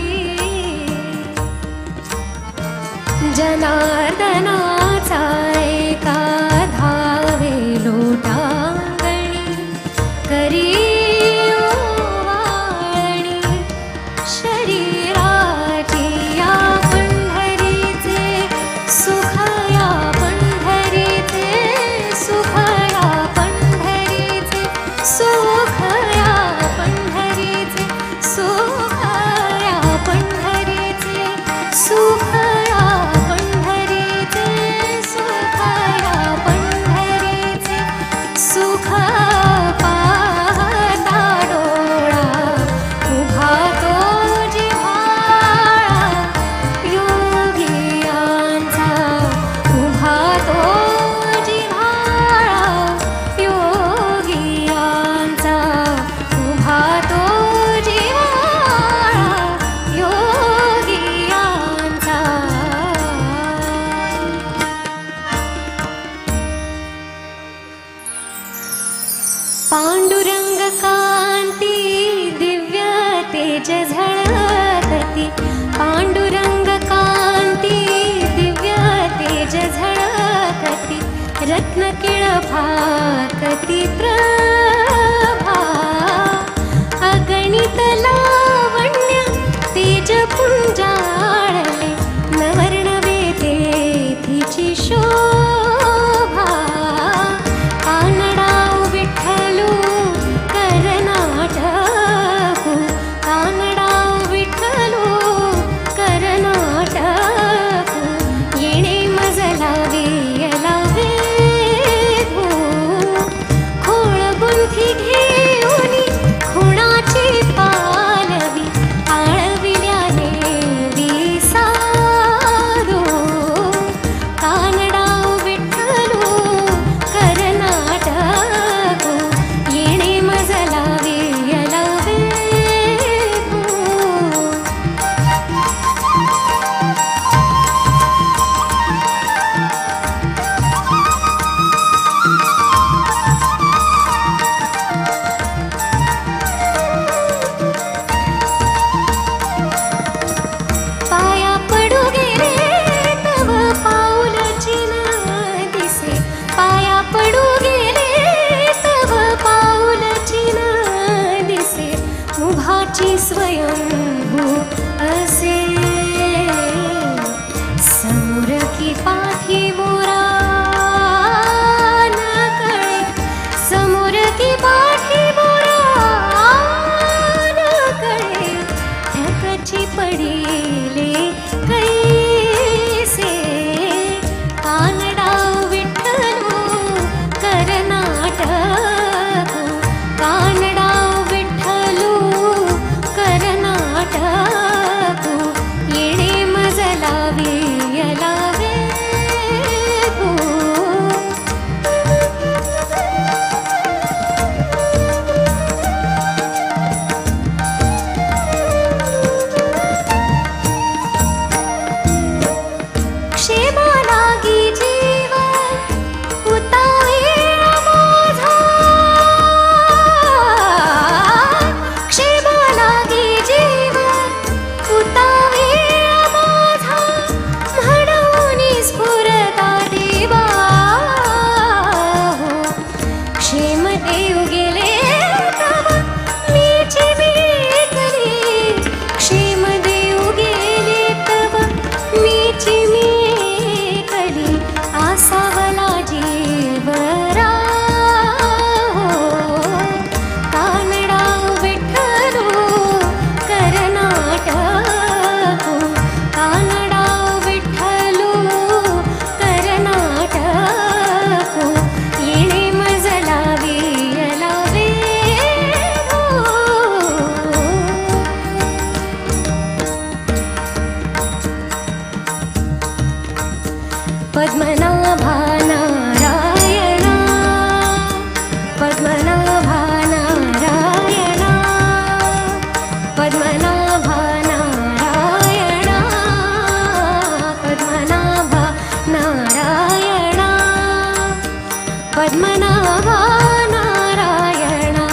जनार्दनाचा एका धावे लोटांगणी करी ओवाळणी शरीराची. या पंढरीचे सुख, या पंढरीचे सुख, या पंढरीचे सुख, या पंढरीचे सुख, या पंढरीचे सुख, या पंढरीचे सुख, या पंढरीचे सुख. पाहता डोळा उभा तो जिव्हाळा योगियांचा, उभा तो जिव्हाळा योगियांचा, उभा तो जिव्हाळा योगियांचा. पांडुरंग कांती दिव्य तेज झळकती, पांडुरंग कांती दिव्य तेज झळकती, रत्नकिळ भाकती प्रभा. अगणित लावण्य तेज पुंजाळले, नवर्णवे तेथीची शोभा. कानडाव विठ्ठलू कर्नाटकू, कानडाव विठ्ठलू कर्नाटकू, येणे मजलावे यलावे भू. खोळ गुंथी घेऊनी खुणाची पालवी, आळविल्याने विसारू. कानडाव विठ्ठलू कर्नाटकू, येणे मजलावे यलावे भू. पाया पडू गेले तव पाऊल चिन दिसे, पाया पडू गेले तव पाऊल चिन दिसे, मुभाची स्वयंभू असे. समोर की पाठी मोरा न कळे, समोर की पाठी मोरा न कळे, थकची पडिले कैसे. कानडाव विठ्ठलू कर्नाटकू, कानडाव विठ्ठलू कर्नाटकू, येणे मजलावे यलावे भू. क्षेमा लागी जीव उतावे माझा, क्षेमा लागी जीव उतावे माझा, म्हणून स्फुरता देवा हो. क्षेम देऊ गेले तव मीची मेकली, क्षेम देऊ गेले तव मीची मेकली, आसावला जीव राहो. कानडाव विठ्ठलू कर्नाटकू, कानडाव विठ्ठलू कर्नाटकू, येणे मजलावे यलावे हो. पद्मनाभा नारायणा, पद्मनाभा नारायणा, पद्मनाभा नारायणा, पद्मनाभा नारायणा, पद्मनाभा नारायणा,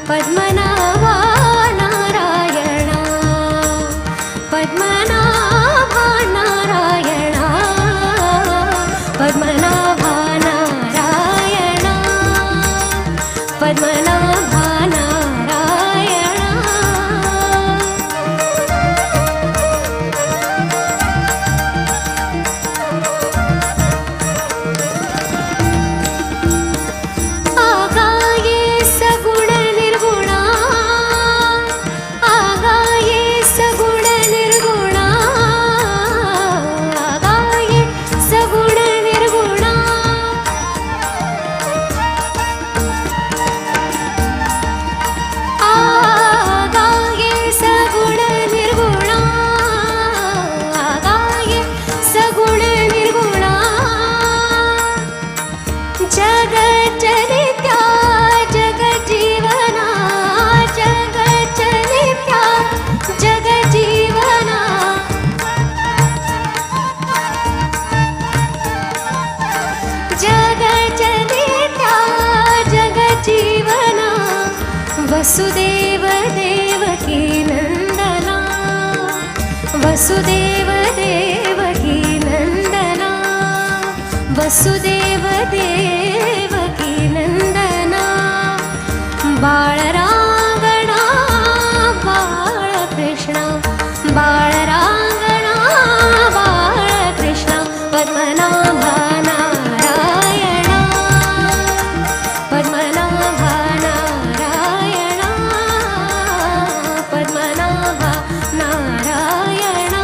पद्मनाभा. वसुदेव देवकी नंदना, वसुदेव देवकी नंदना, वसुदेव देवकी नंदना। बाळरांगणा बाळकृष्णा, बाळरांगणा बाळकृष्णा, पद्मनाभा नारायणा, पद्मनाभा नारायणा, पद्मनाभा नारायणा।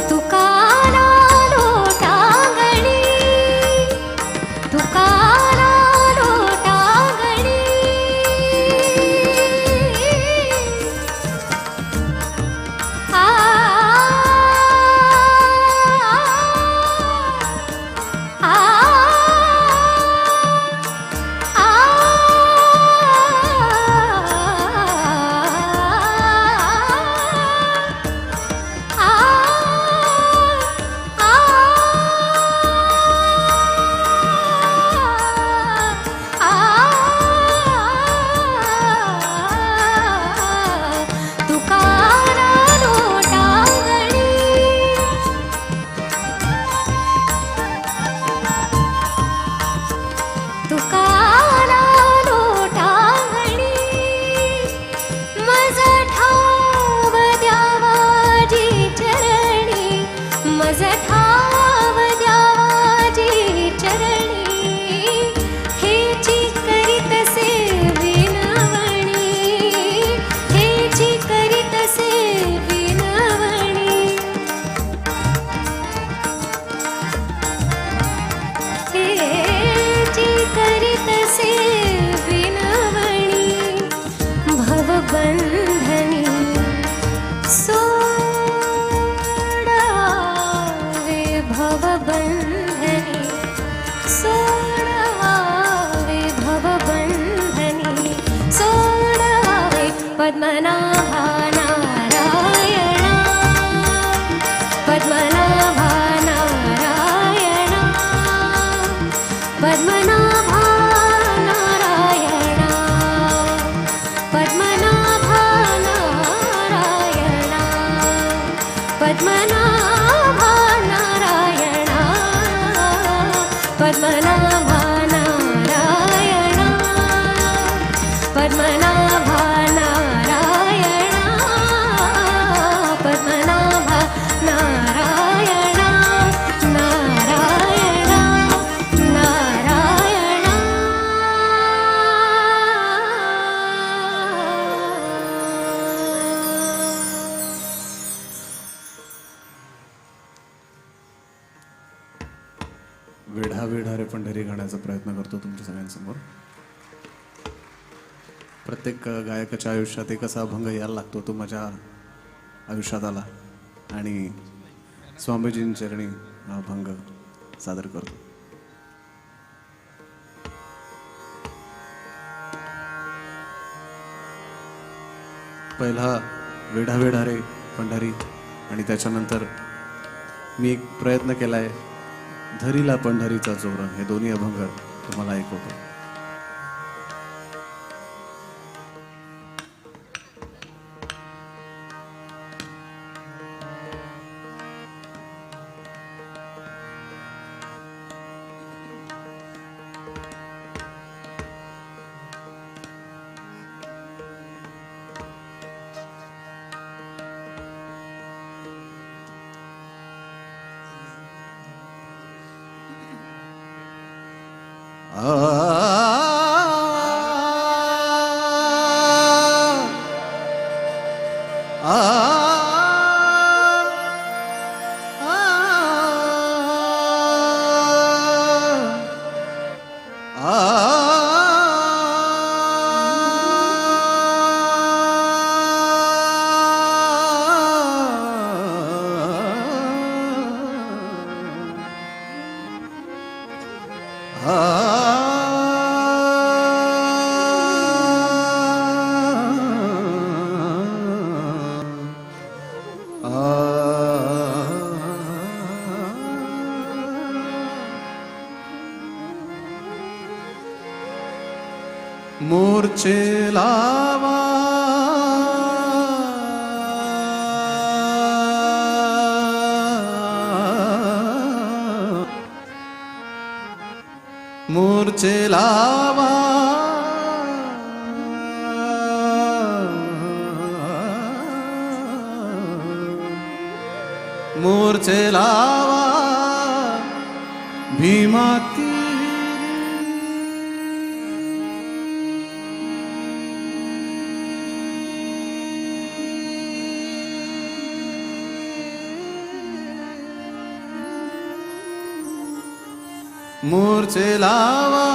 तुकारा लोटांगणी, तुकारा लोटांगणी, आ आ आ आ आ तुकारा लोटांगणी, तुकारा लोटांगणी, मज ठाव द्यावाजी चरणी, मज ठाव द्यावाजी चरणी, हेची करीतसे विनवणी, हेची करीतसे विनवणी, हेची करीतसे विनवणी, भवबंधनी सोडावे, भवबंधनी सोडवावे, भवबंधनी सोडवावे, पद्मनाभा नारायणा, पद्मनाभा नारायणा, पद्मनाभा नारायणा, पद्मनाभा नारायणा, पद्मनाभा नारायणा, पद्मनाभा नारायणा, पद्मनाभा नारायणा, पद्मनाभा नारायणा, नारायणा नारायणा। वेढा वेढा रे पंढरी गाण्याचा प्रयत्न करतो तुमच्या सगळ्यांसमोर. प्रत्येक गायकाच्या आयुष्यात एक असा अभंग यायला लागतो, तो माझ्या आयुष्यात आला आणि स्वामीजींचरणी हा अभंग सादर करतो. पहिला वेढा वेढा रे पंढरी आणि त्याच्यानंतर मी एक प्रयत्न केला आहे धरीला पंढरीचा जोर, हे दोन्ही अभंग तुम्हाला ऐकवतो. आ मोर्चे लावा मोर्चे लावा मोर्चे लावा भीमा मोर्चे लावा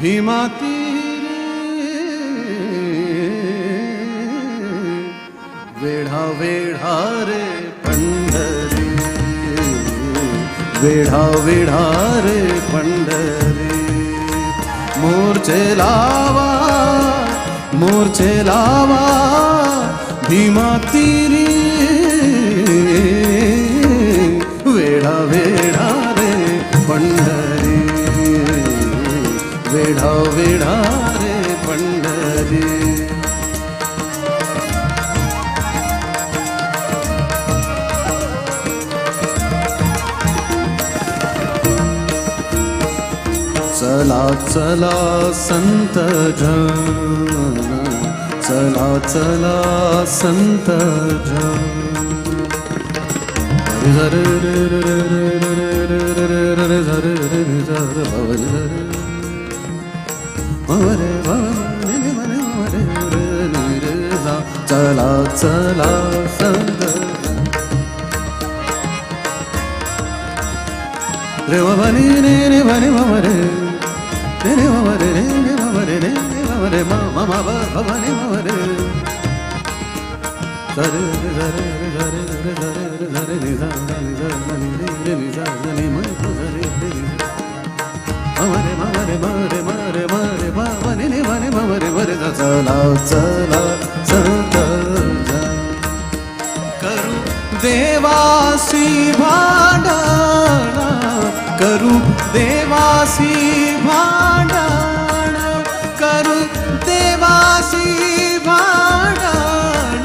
भीमा तीरी वेढा वेढा रे पंढरी वेढा वेढा रे पंढरी मोर्चे लावा भीमा तीरी वेढा वेढा रे पंढरी वेढा वेढा रे पंढरी। चला चला संत जन चला चला संत जन रे रे रे रे रे रे रे रे रे रे रे चला चला संत रे रे रे रे रे रे रे रे रे रे रे मा मा मा ब रे रे रे रे रे रे रे रे रे सा रे सा रे रे रे सा रे म रे रे रे म रे म रे म रे म रे म ब रे रे रे म रे म रे चला चला संत करू देवासी भांडण करू देवासी भांडण करू देवासी भांडण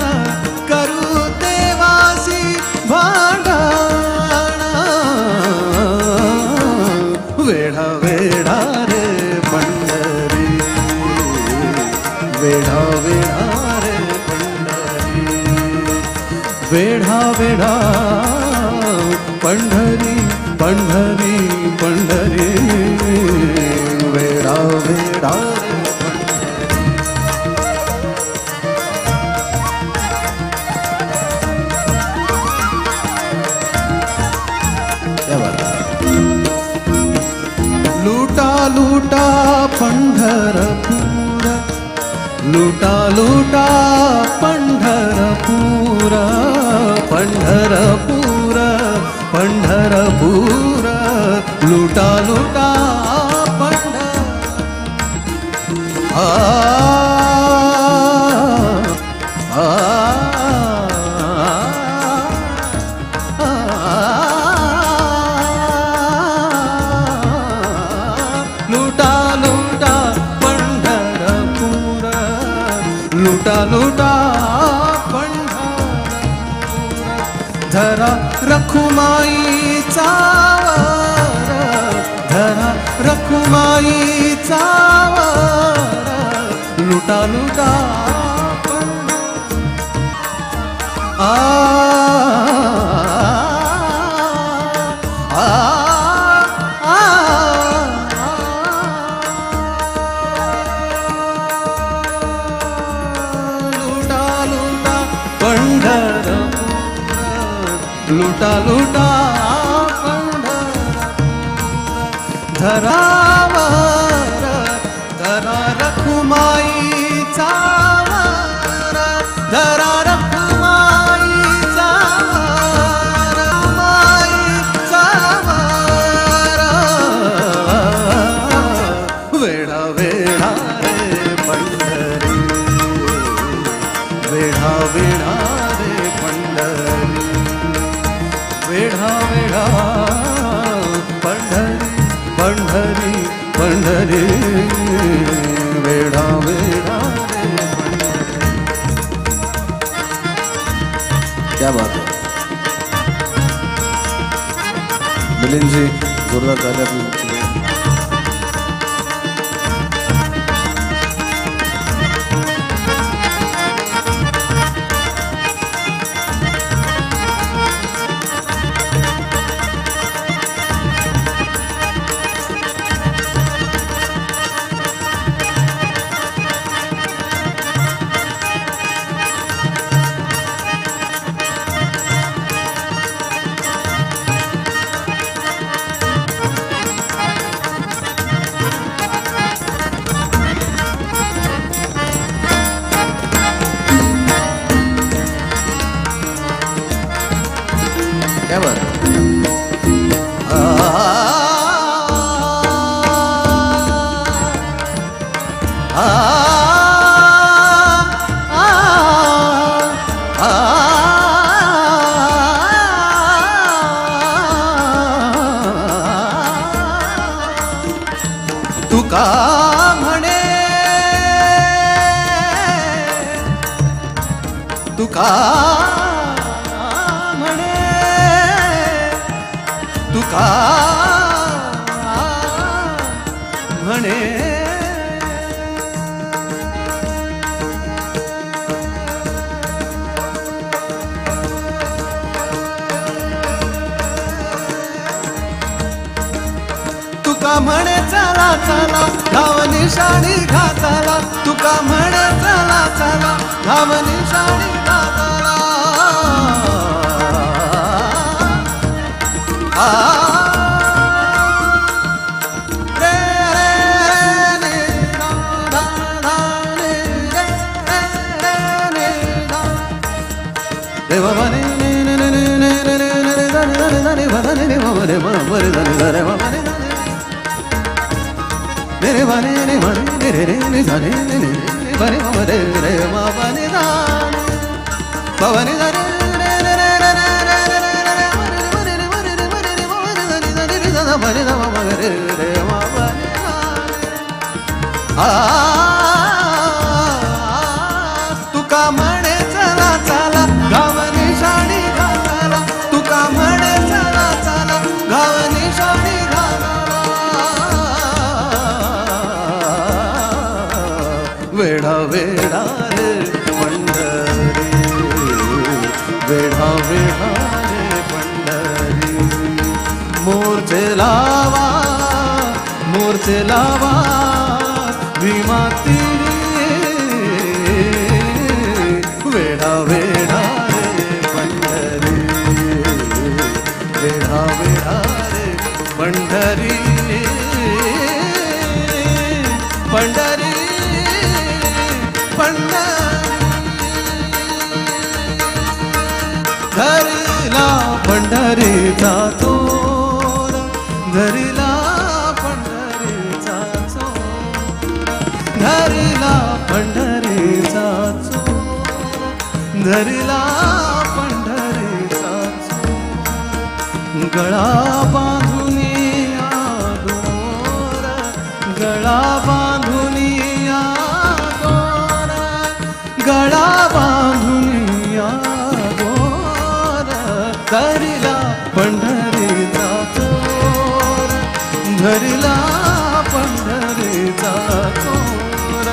करू देवासी भांडण वेढा वेढा रे पंढरी वेढा वेढा रे पंढरी वेढा वेढा पंढरी पंढरी पंढरी वेढा वेढा रे पंढरी। क्या बात है। लूटा लूटा पंढरपूर लूटा लूटा पंढरपूर पंढरपूर पंढरपूर लूटा लूटा पंढर आ आ लूटा लूटा पंढरपूर लूटा लूटा पंढरपूर धरा रखुमाईचा वर धरा रखुमाईचा वर लूटा लूटा आ आ आ लूटा लूटा पंढरपूर लूटा लूटा पंढरपूर धरावर धरा रखुमाईचा वर धरा रखुमाईचा वर माईचा वर वेढा वेढा रे पंढरी वेढा वेढा रे पंढरी वेढा वेढा पंढरी पंढरी पंढरी। मिलिंदजी, जोरदार झाले आपली. क्या बात. आ आ आ तुका म्हणे, तुका म्हणे, तुका म्हणे, तुका म्हणे चला चला धाव निशाणी घाताला, तुका म्हणे चला चला धाव निशाणी घाताला. आ रे रे रे धा धा धा रे रे रे रे रे धा रे ब रे ने ने ने ने ने ने ने ने धा रे धा रे ध रे रे ब रे म ब रे ध रे ध रे म ब रे ध रे रे ब रे रे म रे रे रे रे ध रे रे रे रे ब रे म रे रे म ब रे ध ब ब रे ध रे रे रे रे रे रे रे रे रे रे म रे म रे म रे म रे म रे ध रे ध रे ध ध ब रे ध म ब रे रे म ब रे ध आ तुका म्हणे चला चला गाव निशाणी घालाला, तुका म्हणे चला चला गाव निशाणी घालाला. वेढा वेढा रे पंढरी, वेढा वेढा रे पंढरी, मोर्चे लावा मोर्चे लावा भीमा तिरी, वेढा वेढा रे पंढरी, वेढा वेढा रे पंढरी, पंढरी पंढरी. धरिला पंढरीचा चोर, धरिला पंढरीचा चोर, धरिला पंढरीचा चोर, धरिला पंढरीचा चोर, गळा बांधुनिया दोर, गळा बांधुनिया दोर, गळा बांधुनिया दोर, धरिला पंढरीचा चोर, धरिला पंढरीचा चोर,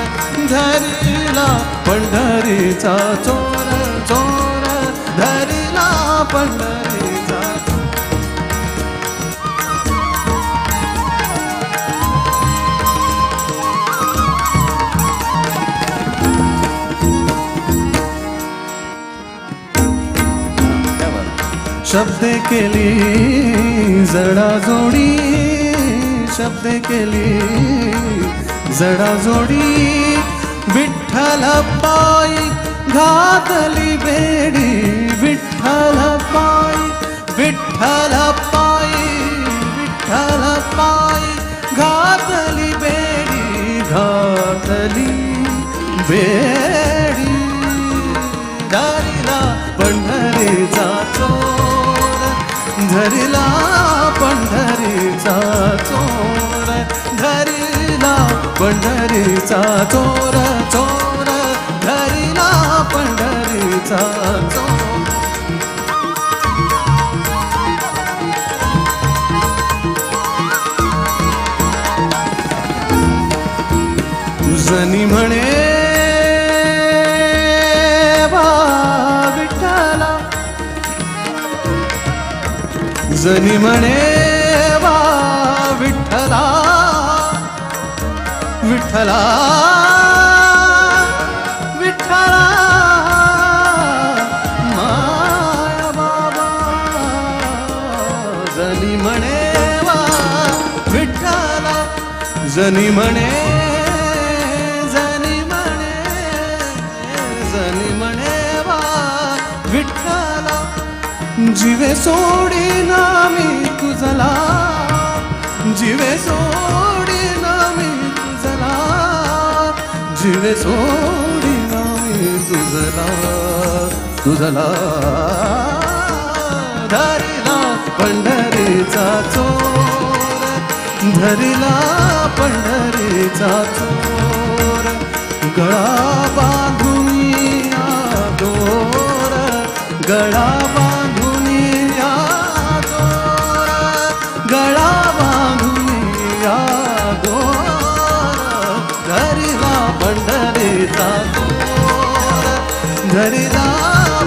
धरिला पंढरीचा चोर चोर, धरिला पंढरीचा चोर. शब्दे केली जडाजोडी, शब्दे केली जडाजोडी, विठ्ठल पायी घातली बेडी, विठ्ठल पायी, विठ्ठल पायी, विठ्ठल पायी घातली बेडी, घातली बेडी, धरिला पंढरीचा चोर, धरिला पंढरीचा चोर, धरिला पंढरीचा चोर चोर, धरिला पंढरीचा चोर. जनी म्हणे वा विठ्ठला, जनी म्हणे वा विठ्ठला, विठ्ठला विठ्ठला माया बाबा, जनी म्हणे वा विठ्ठला, जनी म्हणे, जनी म्हणे, जनी म्हणे वा विठ्ठला, जीवे सोडीना मी तुझला, जीवे सोडीना मी तुझला, जीवे सोडीना मी तुझला, तुझला. धरिला पंढरीचा चोर, धरिला पंढरीचा चोर, गळा बांधूनिया दोर, गळा बांधूनिया दोर, गळा बांधूनिया दोर, धरिला पंढरीचा चोर, धरिला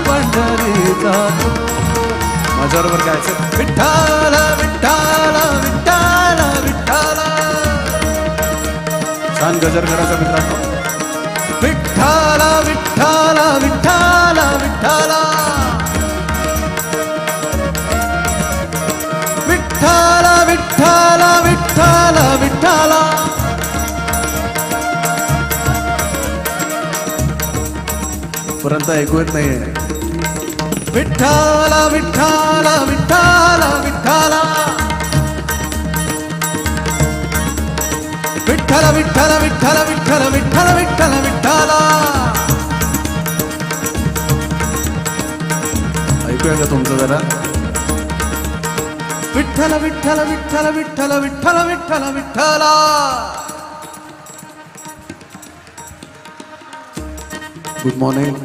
पंढरीचा चोर. माझ्याबरोबर गायचं, विठ्ठल विठ्ठल विठ्ठल विठ्ठल. छान गजर करायचा मित्रांनो. विठ्ठल विठ्ठल विठ्ठल विठ्ठल, विठ्ठल विठ्ठल विठ्ठल विठ्ठल. पर्यंत ऐकू येत नाहीये. विठ्ठल विठ्ठल विठ्ठल विठ्ठल, विठ्ठल विठ्ठल विठ्ठल विठ्ठल विठ्ठल विठ्ठल विठ्ठल. ऐकूया का तुमचं जरा? विठ्ठल विठ्ठल विठ्ठल विठ्ठल विठ्ठल विठ्ठल विठ्ठल. Good morning.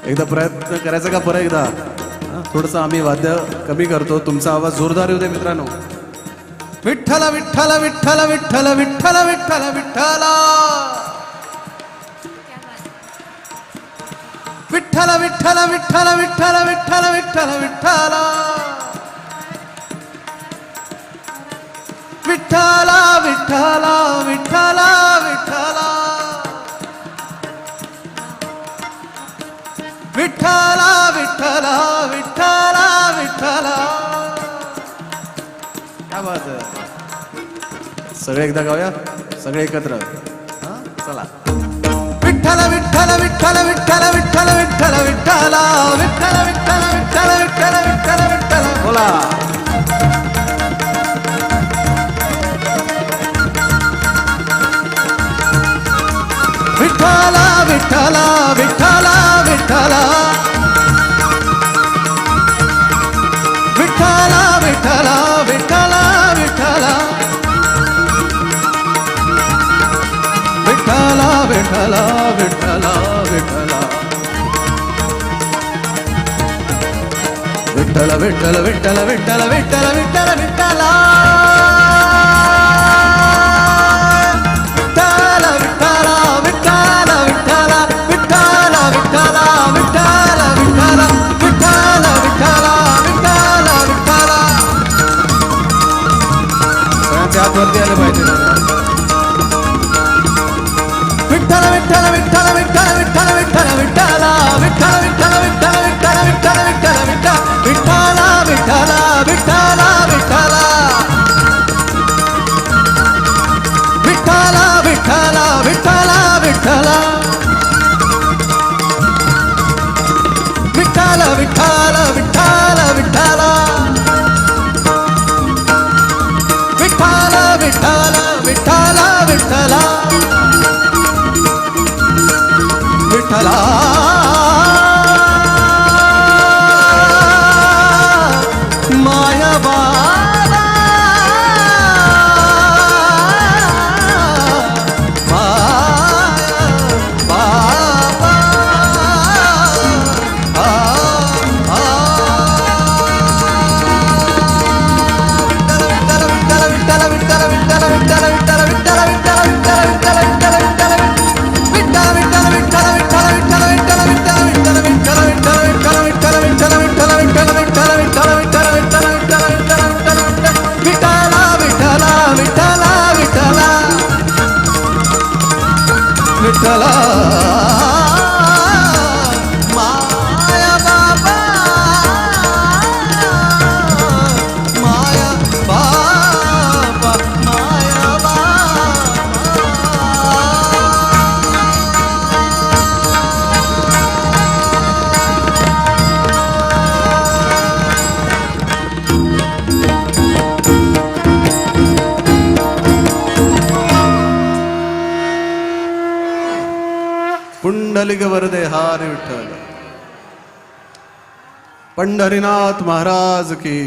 एकदा प्रयत्न करायचा का परत एकदा? थोडंसं आम्ही वाद्य कमी करतो, तुमचा आवाज जोरदार येऊ दे मित्रांनो. विठ्ठल विठ्ठल विठ्ठल विठ्ठल विठ्ठल विठ्ठल विठ्ठल, विठ्ठल विठ्ठल विठ्ठल विठ्ठल विठ्ठल विठ्ठल विठ्ठल, विठ्ठल विठ्ठल विठ्ठल विठ्ठल, विठ्ठल विठ्ठल विठ्ठल विठ्ठल. क्या बात आहे. सगळे एकदा गाऊया, सगळे एकत्र. हा चला. विठ्ठल विठ्ठल विठ्ठल विठ्ठल विठ्ठल विठ्ठल विठ्ठल, विठ्ठल विठ्ठल विठ्ठल विठ्ठल विठ्ठल विठ्ठल. बोला. विठ्ठल विठ्ठल विठ्ठल विठ्ठल, विठ्ठल विठ्ठल विठ्ठल विठ्ठल, विठ्ठल विठ्ठल विठ्ठल विठ्ठल, विठ्ठल विठ्ठल विठ्ठल विठ्ठल विठ्ठल विठ्ठल विठ्ठल, विठ्ठल विठ्ठल विठ्ठल विठ्ठल विठ्ठल विठ्ठल विठ्ठल विठ्ठल विठ्ठल विठ्ठल विठ्ठल विठ्ठल. सगळ्यांच्या हात वरती आले पाहिजे. विठ्ठल विठ्ठल विठ्ठल विठ्ठल विठ्ठल विठ्ठल विठ्ठल, विठ्ठल विठ्ठल विठ्ठल विठ्ठल विठ्ठल विठ्ठल विठ्ठल, विठ्ठल विठ्ठल विठ्ठल विठ्ठल, विठ्ठल विठ्ठल विठ्ठल विठ्ठल, विठ्ठल विठ्ठल विठ्ठल विठ्ठल, विठ्ठल विठ्ठल विठ्ठल विठ्ठल, विठ्ठला माया बाबा, माया बाबा. आ आ विठ्ठल विठ्ठल विठ्ठल विठ्ठल विठ्ठल विठ्ठल विठ्ठल विठ्ठल विठ्ठल विठ्ठल विठ्ठल. पुंडलिक वरदे हरी विठ्ठल. पंढरीनाथ महाराज की.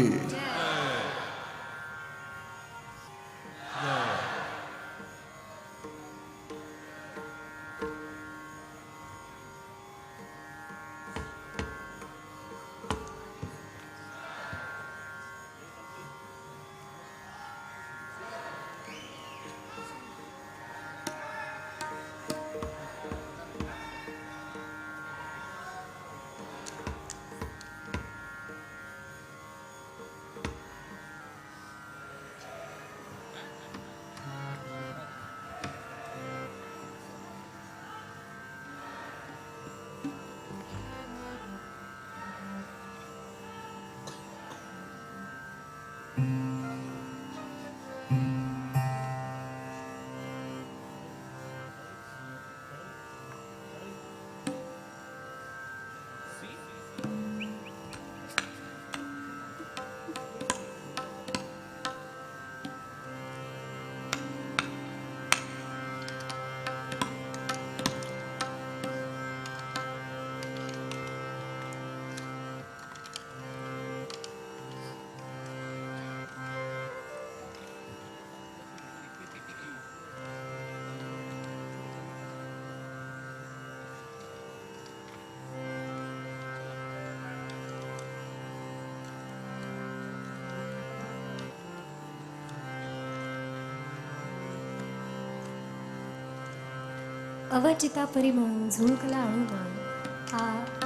अवचिता परिमळू झुळकला अणुमाळू हा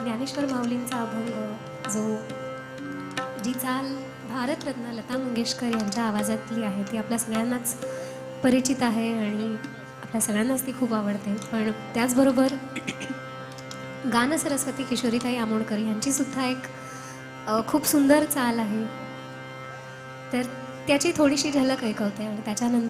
ज्ञानेश्वर माऊलींचा अभंग, जो जी चाल भारतरत्न लता मंगेशकर यांच्या आवाजातली आहे ती आपल्या सगळ्यांनाच परिचित आहे आणि आपल्या सगळ्यांनाच ती खूप आवडते. पण त्याचबरोबर गान सरस्वती किशोरीताई आमोणकर यांचीसुद्धा एक खूप सुंदर चाल आहे, तर त्याची थोडीशी झलक ऐकवते आणि त्याच्यानंतर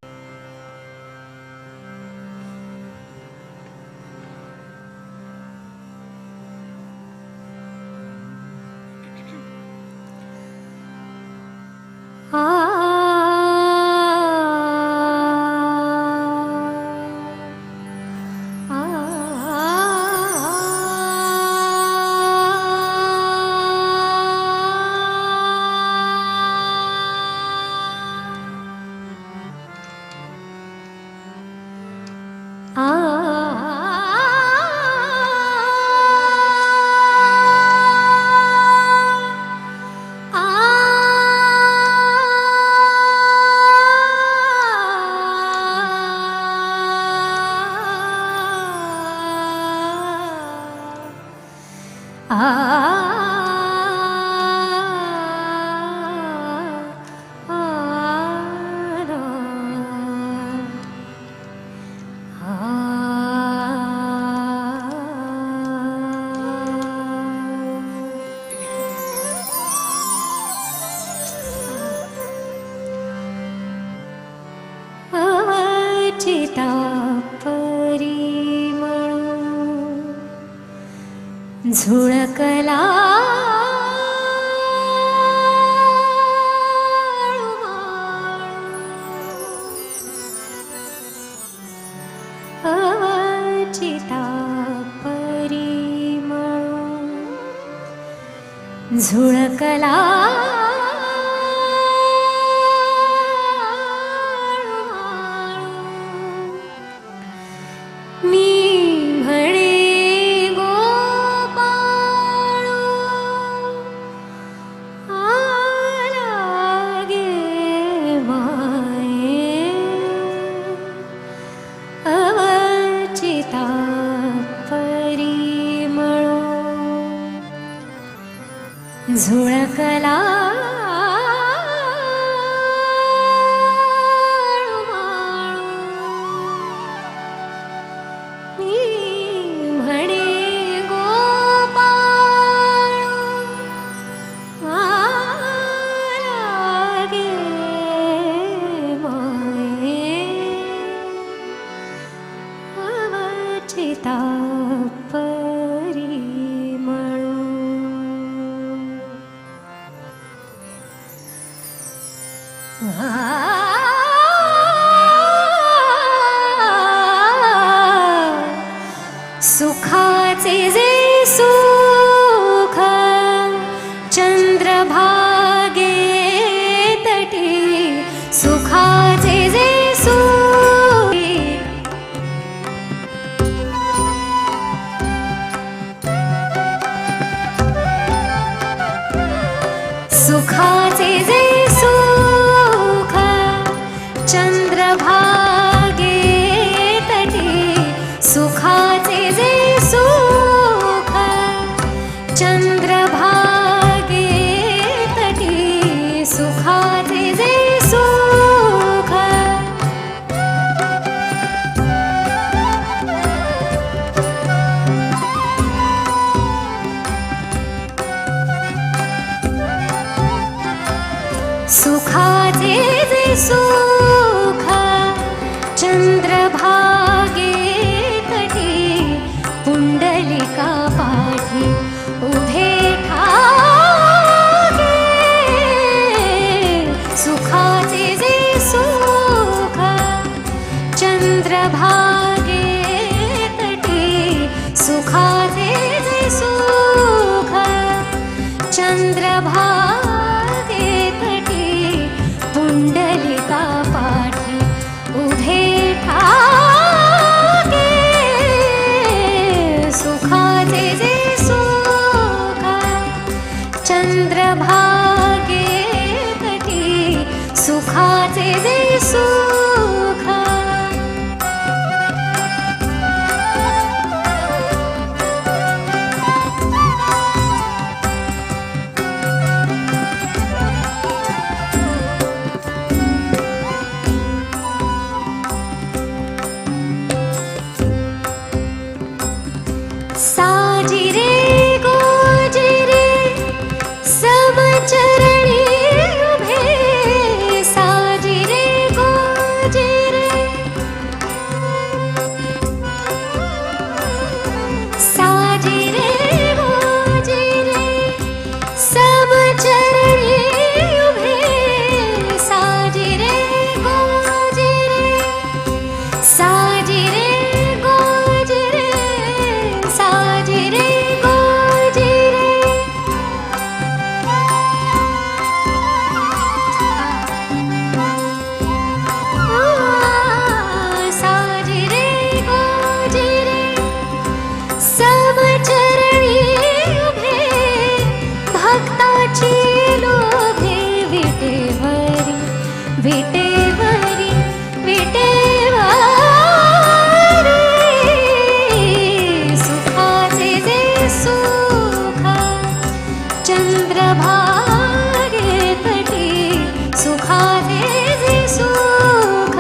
झुळकला अवचिता परिमळू झुळकला झुळकला मी म्हणे गोपाळू लागे माये अवचिता सुखाचा चंद्रभागे तटी सुखाचे जे सुख। सुखाचे जे सुख चंद्रभागे तटी सुखाचे जे सुख चंद्रभागे तटी सुखाचे जे सुख। सुखाचे जे सुख चंद्रभागे तटी पुंडलिका पाठी उभे ठाके। सुखाचे जे सुख चंद्रभागे तटी सुखाचे जे सुख चंद्रभागे तटी पुंडलिका पाठी उभे ठाके। सुखाचे जे सुख चंद्रभागे तटी सुखाचे जे सुख। साजिरे गोजिरे समचरणी उभे साजिरे गोजिरे साजिरे गोजिरे समचरणी उभे साजिरे गोजिरे साजिरे गोजिरे साजिरे गोजिरे। साजिरे गोजिरे समचरणी उभे भक्ताची लोभे विटेवरी विटेवरी विटेवरी। सुखाचे जे सुख चंद्रभागे तटी सुखाचे जे सुख।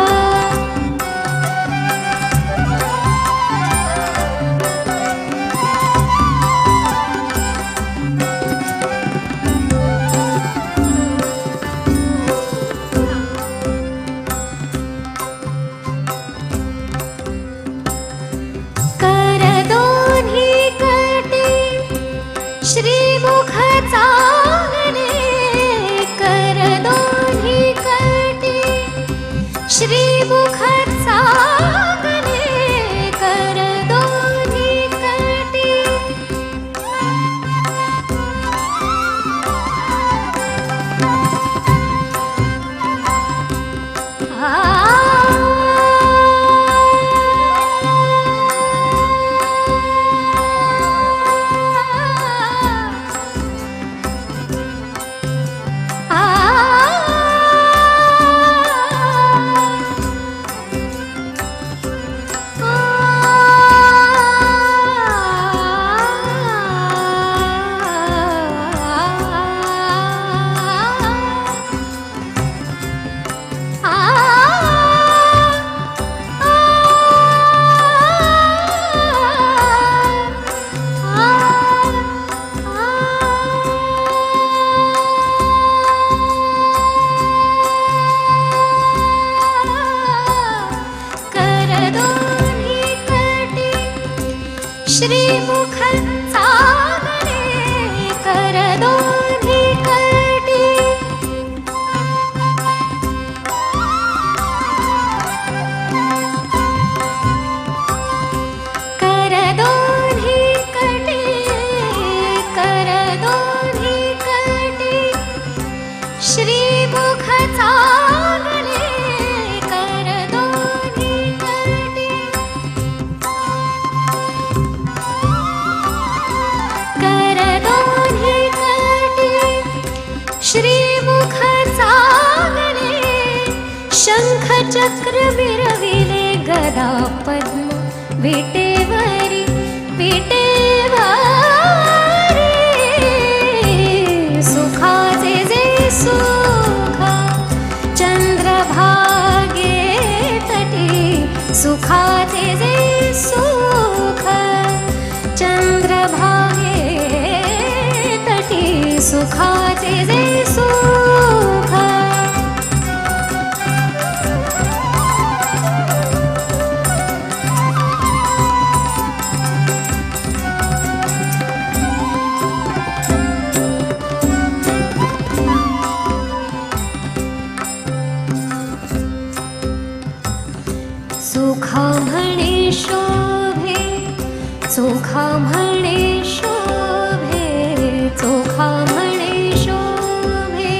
कर दोन्ही कटी श्रीमुख चांगले कर दोन्ही कटी श्रीमुख चांगले कर दोन्ही कटी। कर दोन्ही कटी श्रीमुख चांगले कर दोन्ही कटी कर दोन्ही कटी कर दोन्ही कटी। चांगले कर दोन्ही कटी, कर दोन्ही कटी श्रीमुख चांगले, शंख चक्र मिरविले गदा पद्म विटेवरी विटेवरी, सुखाचे जे सुख चंद्रभागे तटी, सुखाचे जे सुख चंद्रभागे तटी, सुखाचे जे सुख. सुखा म्हणे शोभे, चोखा म्हणे शोभे, चोखा म्हणे शोभे,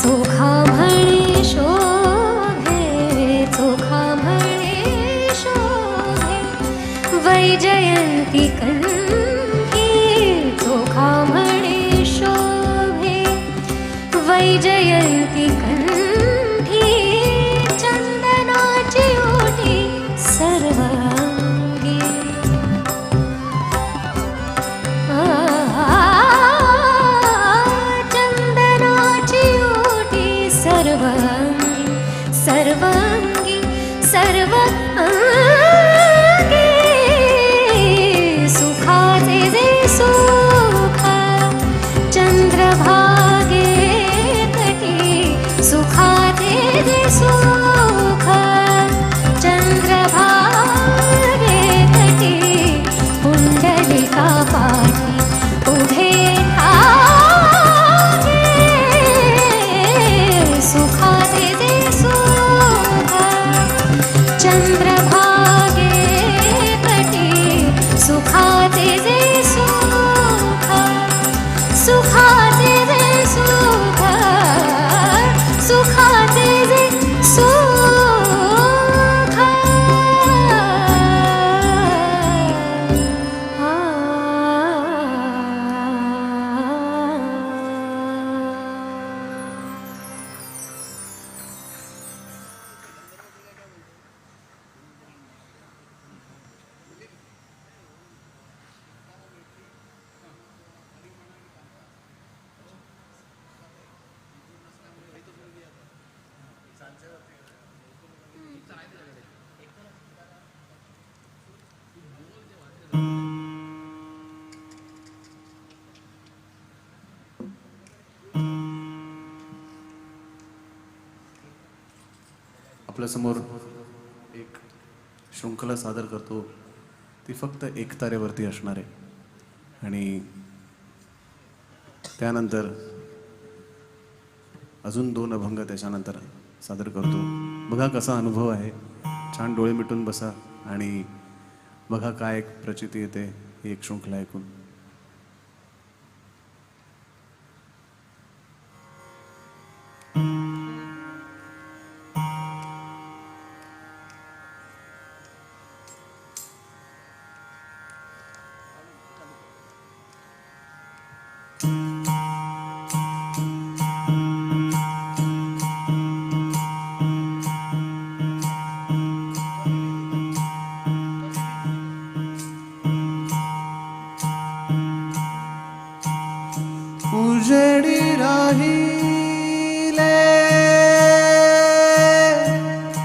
चोखा म्हणे शोभे, चोखा म्हणे शोभे, वैजयंती कंठी, चोखा म्हणे शोभे, वैजयंती कंठी, चंदनाची ओटी सर्वांगी, चंदनाची ओटी सर्वांगी, सर्वांगी सर्व अंगी, सुखाचे जे सुख चंद्रभागे तटी, सुखाचे जे सुख चंद्रभागे तटी, पुंडलिका पाठी उभे ठाके, सुखाचे जे सुख चंद्रभागे तटी, सुखाचे जे सुख, सुखाचे जे सुख, सुखाचे जे सुख. आपल्यासमोर एक शृंखला सादर करतो, ती फक्त एकतारेवरती असणार आहे आणि त्यानंतर अजून 2 अभंग त्याच्यानंतर सादर करतो. बघा कसा अनुभव आहे. छान डोळे मिटून बसा आणि बघा काय एक प्रचिती येते ही एक शृंखला ऐकून. उजेडी राहिले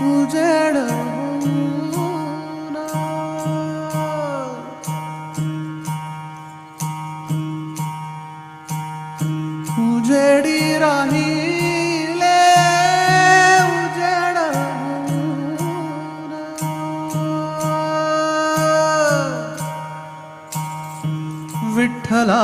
उजेड उजेडी राहिले उजेड विठ्ठला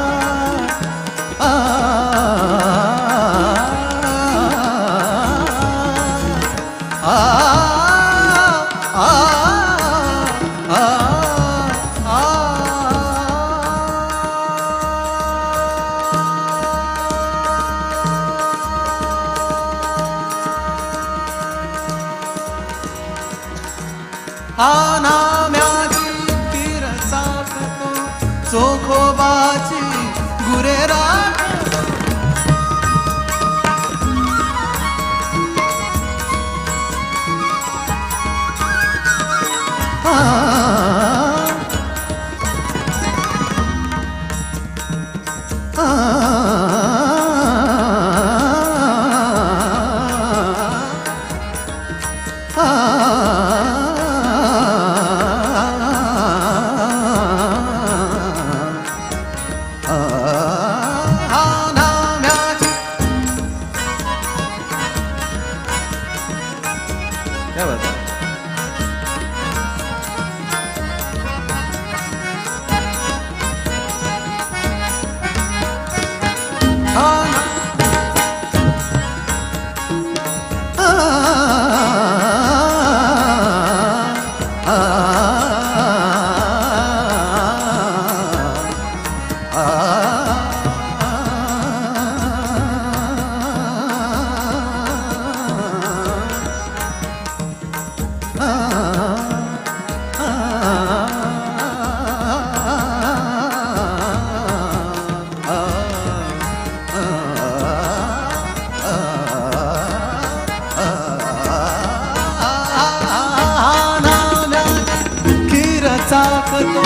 चाखतो,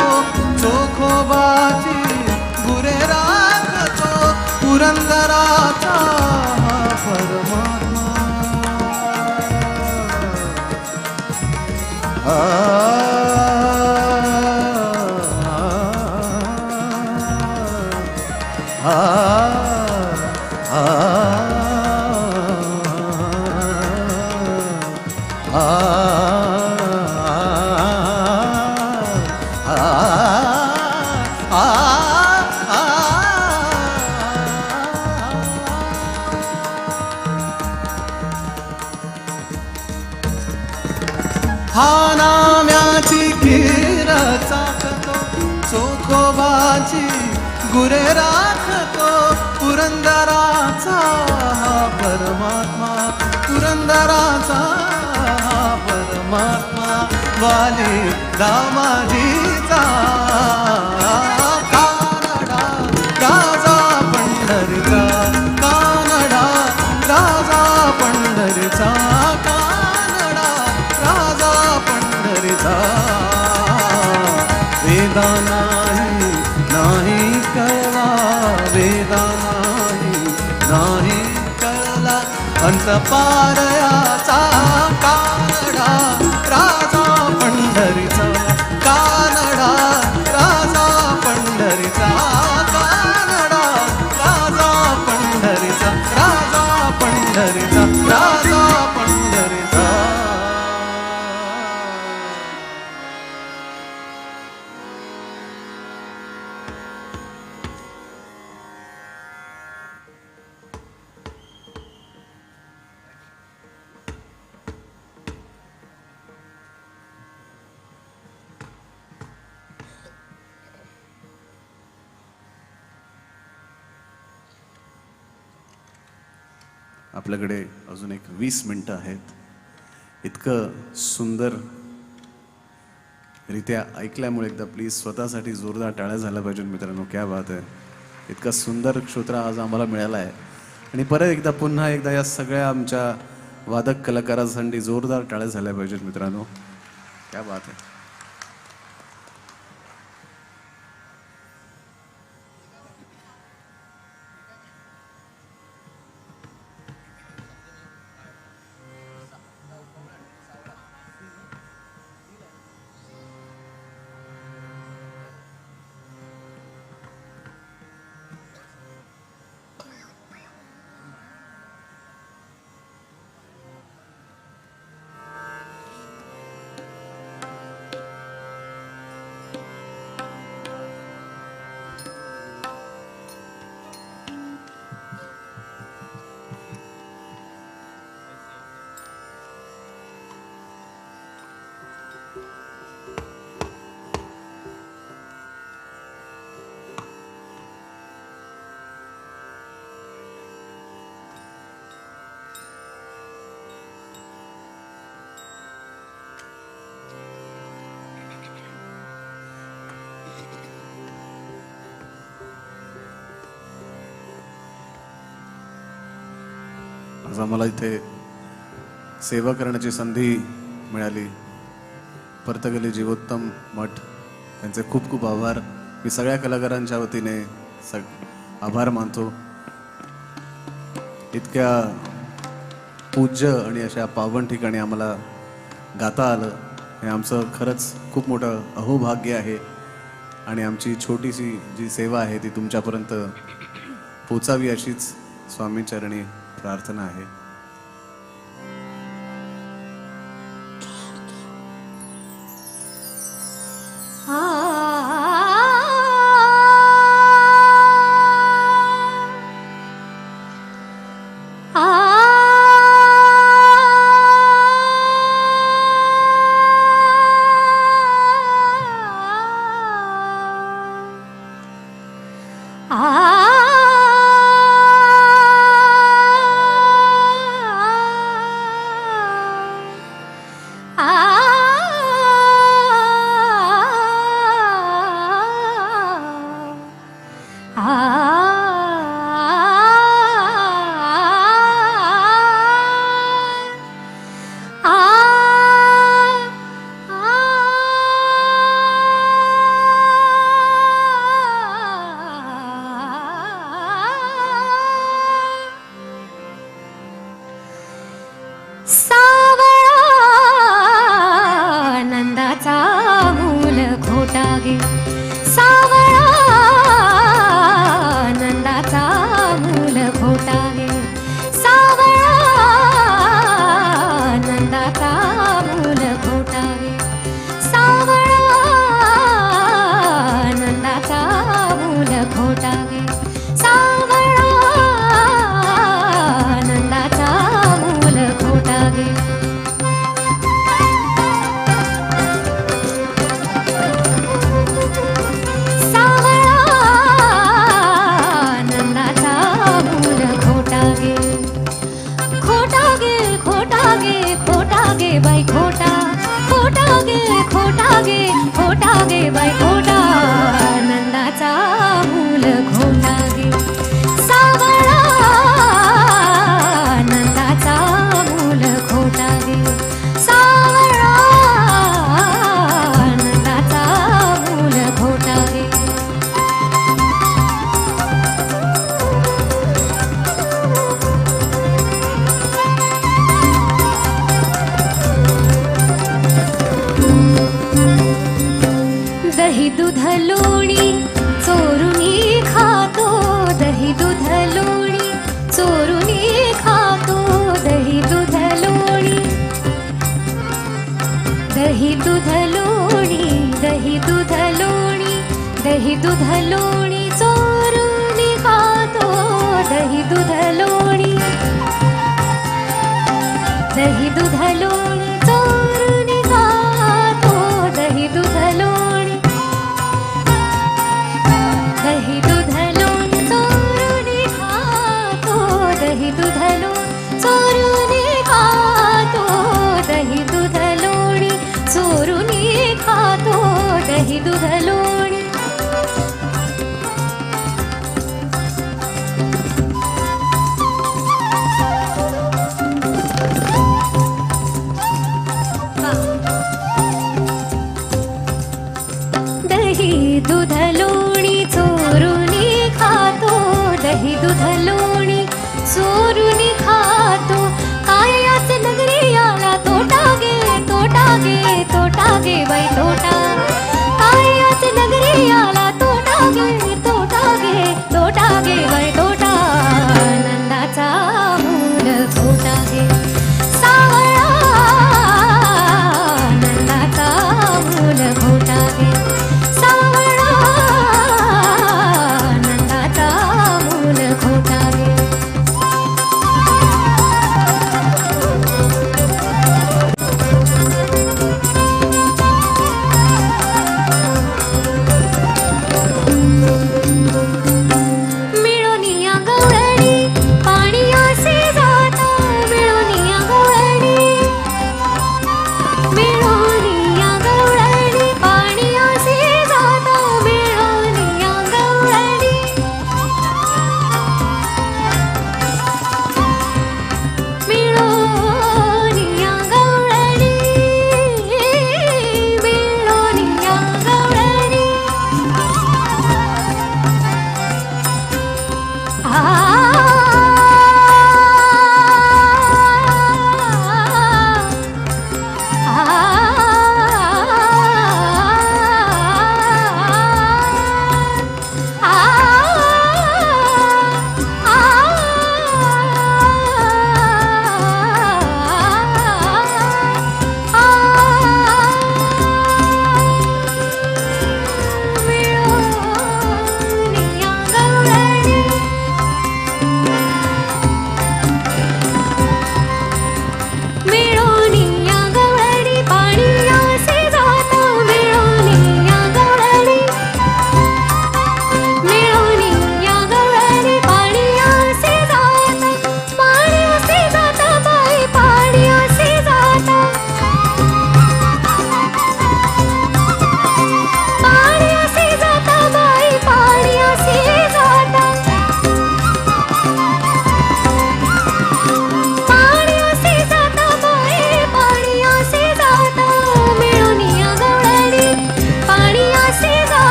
चोखोबाची गुरे राखतो, पुरंदराचा हा परमात्मा. आ, आ, आ, आ, आ, आ, हा नाम्याची खीर चाखतो, चोखोबाची गुरे राखतो, पुरंदराचा हा परमात्मा, पुरंदराचा हा परमात्मा, वाली दामाजीचा. कानडा राजा पंढरीचा, कानडा राजा पंढरीचा, कानडा राजा पंढरीचा. वेदा नाही नाही कळला, वेदा नाही नाही कळला, अंत पारयाचा. कानडा राजा पंढरीचा, कानडा राजा पंढरीचा, कानडा राजा पंढरीचा, राजा पंढरीचा, राजा पंढरीचा. आपल्याकडे अजून एक 20 मिनटं आहेत. इतकं सुंदर रित्या ऐकल्यामुळे एकदा प्लीज स्वतःसाठी जोरदार टाळ्या झाल्या पाहिजे मित्रांनो. क्या बात आहे. इतका सुंदर श्रोता आज आम्हाला मिळाला आहे. आणि परत एकदा पुन्हा एकदा या सगळ्या आमच्या वादक कलाकारांसाठी जोरदार टाळ्या झाल्या पाहिजेत मित्रांनो. क्या बात आहे. आज आम्हाला इथे सेवा करण्याची संधी मिळाली. पर्तगली जीवोत्तम मठ त्यांचे खूप खूप आभार. मी सगळ्या कलाकारांच्या वतीने आभार मानतो. इतक्या पूज्य आणि अशा पावन ठिकाणी आम्हाला गाता आलं हे आमचं खरंच खूप मोठं अहोभाग्य आहे. आणि आमची छोटीशी जी सेवा आहे ती तुमच्यापर्यंत पोचावी अशीच स्वामीचरणी प्रार्थना आहे. आ खोटा गे, सावळा नंदाचा मूल खोटा गे, सावळा नंदाचा मूल खोटा गे, सावळा नंदाचा मूल खोटा गे, सावळा नंदाचा मूल खोटा गे. सावळा नंदाचा मूल खोटा गे, खोटा गे, खोटा गे, खोटा गे बाई खोटा, खोटा गे, खोटा गे, खोटा गे बाई खोटा, नंदाचा मूल खोटा गे, सावळा नंदाचा मूल खोटा गे, सावळा नंदाचा मूल खोटा गे. दही दूध लोणी चोरुनी खातो, दही दूध लोणी चोरुनी खातो, दही दूध लोणी, दही दूध लोणी, दही दूध लोणी, दही दूध लोणी चोरुनी खातो, दही दूध लोणी, दही दूध लोणी चोरुनी खातो, दही दूध लोणी, दही दूध लोणी चोरुनी खातो, दही दूध लोणी चोरुनी खातो, दही दूध लोणी चोरुनी खातो, दही दूध लोणी. दही दूध लोणी चोरुनी खातो, दही दूध लोणी चोरुनी खातो, काय याच नगरी आला तोटा गे, तोटा गे, तोटा गे बाई तोटा, काय याच नगरी आला तोटा गे, तोटा गे, तोटा गे बाई तोटा, नंदाचा मूल खोटा गे, सावळा नंदाचा मूल खोटा गे, सावळा नंदाचा मूल खोटा गे.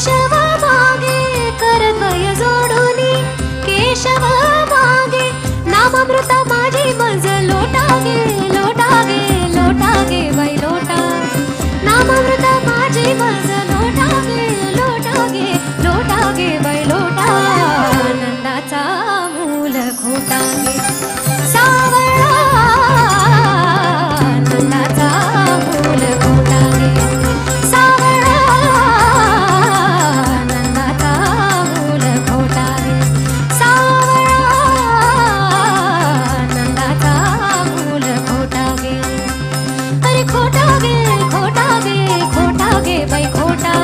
केशव मागे करद्वय जोडूनी, केशव मागे नामामृता माझी मज लोटागे लोटागे लोटागे बाई लोटा, नामामृता माझी मज लोटागे लोटागे लोटागे बाई लोटा, आनंदाचा मूल खोटागे सावळा, आनंदाचा मूल खोटागे सावळा, आनंदाचा मूल खोटागे सावळा, आनंदाचा मूल खोटागे. अरे खोटागे खोटागे खोटागे बाई खोटा,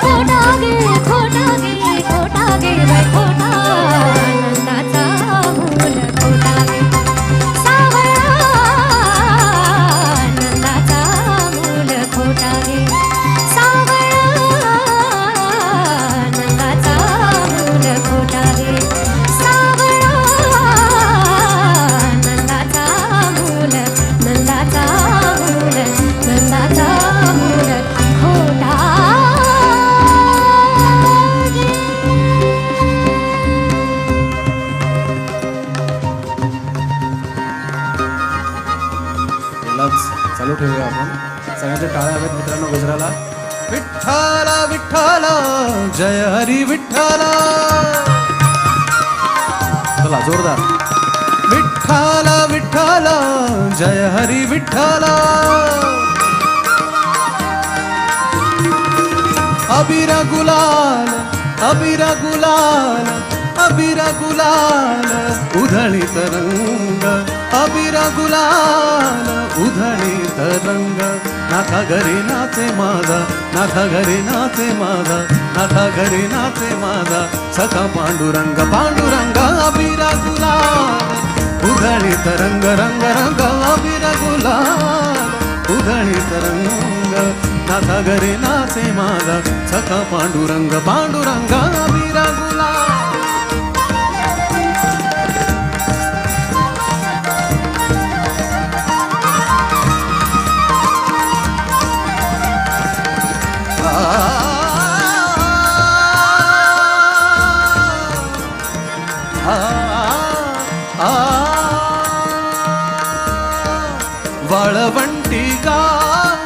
खोटागे खोटागे खोटागे बाई खोटा, आनंदाचा मूल खोटागे सावळा, आनंदाचा मूल खोटागे सावळा, आनंदाचा मूल खोटागे सावळा, नंदाचा मूल, नंदाचा मूल, नंदाचा मूल खोटागे. यालाच चालू ठेवूया आपण. सगळ्यांच्या टाळ्या हव्यात मित्रांनो गजराला. विठ्ठला विठ्ठला जय हरी विठ्ठला. चला जोरदार. विठ्ठला विठ्ठला जय हरी विठ्ठला. अबीर गुलाल अबीर गुलाल अबीर गुलाल उधळी तरंग, अबीर गुलाल उधळी तरंग. नाथा घरी नाचे माझा, नाथा घरी नाचे माझा, नाथा घरी नाचे माझा सखा पांडुरंग पांडुरंग. अबीर गुलाल उधळी तरंग रंग रंग, अबीर गुलाल उधळी तरंग. नाथा घरी नाचे माझा सखा पांडुरंग पांडुरंग. अबीर गुलाल. वाळवंटी गाव,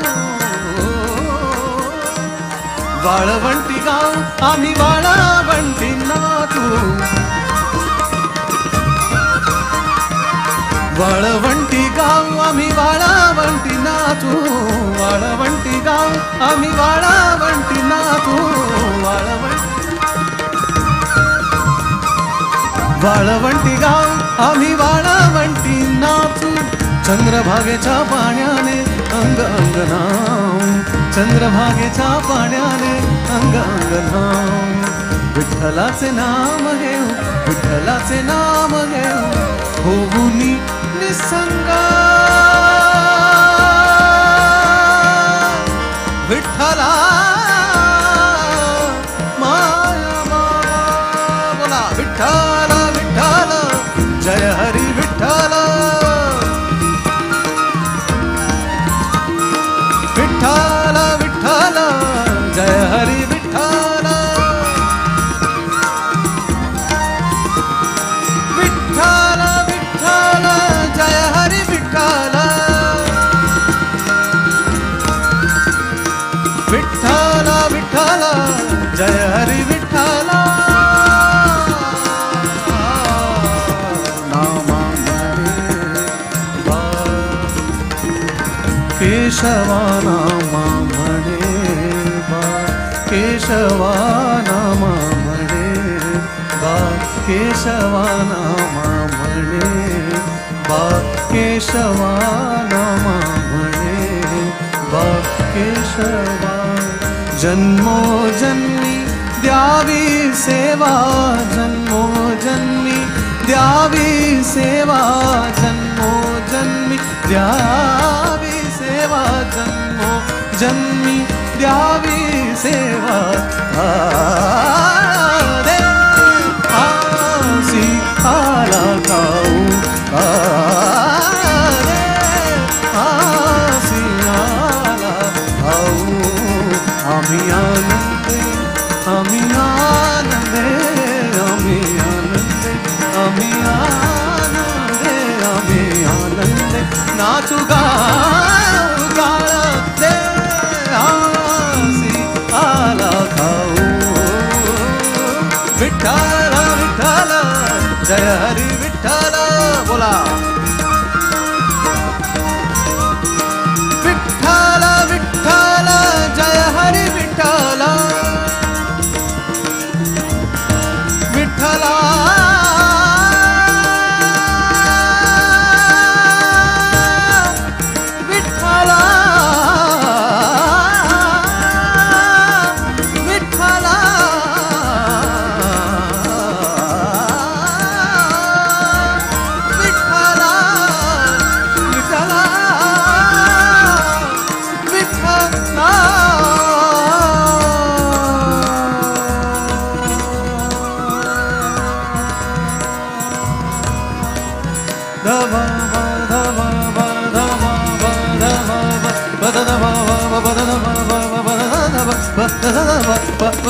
वाळवंटी गाव, आम्ही वाळवंटी नाचू. वाळवंटी गाव, आम्ही वाळवंटी नाचू. वाळवंटी गाव, आम्ही वाळवंटी नाचू. वाळवंटी वाळवंटी गाव, आम्ही वाळवंटी नाचू. चंद्रभागेच्या पाण्याने अंग अंग नाव, चंद्रभागेच्या पाण्याने अंग अंग नाव. विठ्ठलाचे नाम घेऊ, विठ्ठलाचे नाम घेऊ, होऊनी निसंग. विठ्ठला माया माया. बोला विठ्ठल विठ्ठल जय हरी विठ्ठल. विठ्ठल विठ्ठल जय हरी विठ्ठल. विठ्ठल विठ्ठल जय हरी विठ्ठल. विठ्ठल विठ्ठल जय हरी विठ्ठल. नामा म्हणे बा, केशवा नामा म्हणे बा, केशवा नामा म्हणे बा, केशवा नामा म्हणे बा, केशवा नामा म्हणे बा, केशवा. जन्मोजन्मी द्यावी सेवा, जन्मोजन्मी द्यावी सेवा, जन्मोजन्मी द्यावी सेवा, जन्मोजन्मी द्यावी सेवा. रे आसी आला खाऊ, रे आसी आला खाऊ. आम्ही आनंदे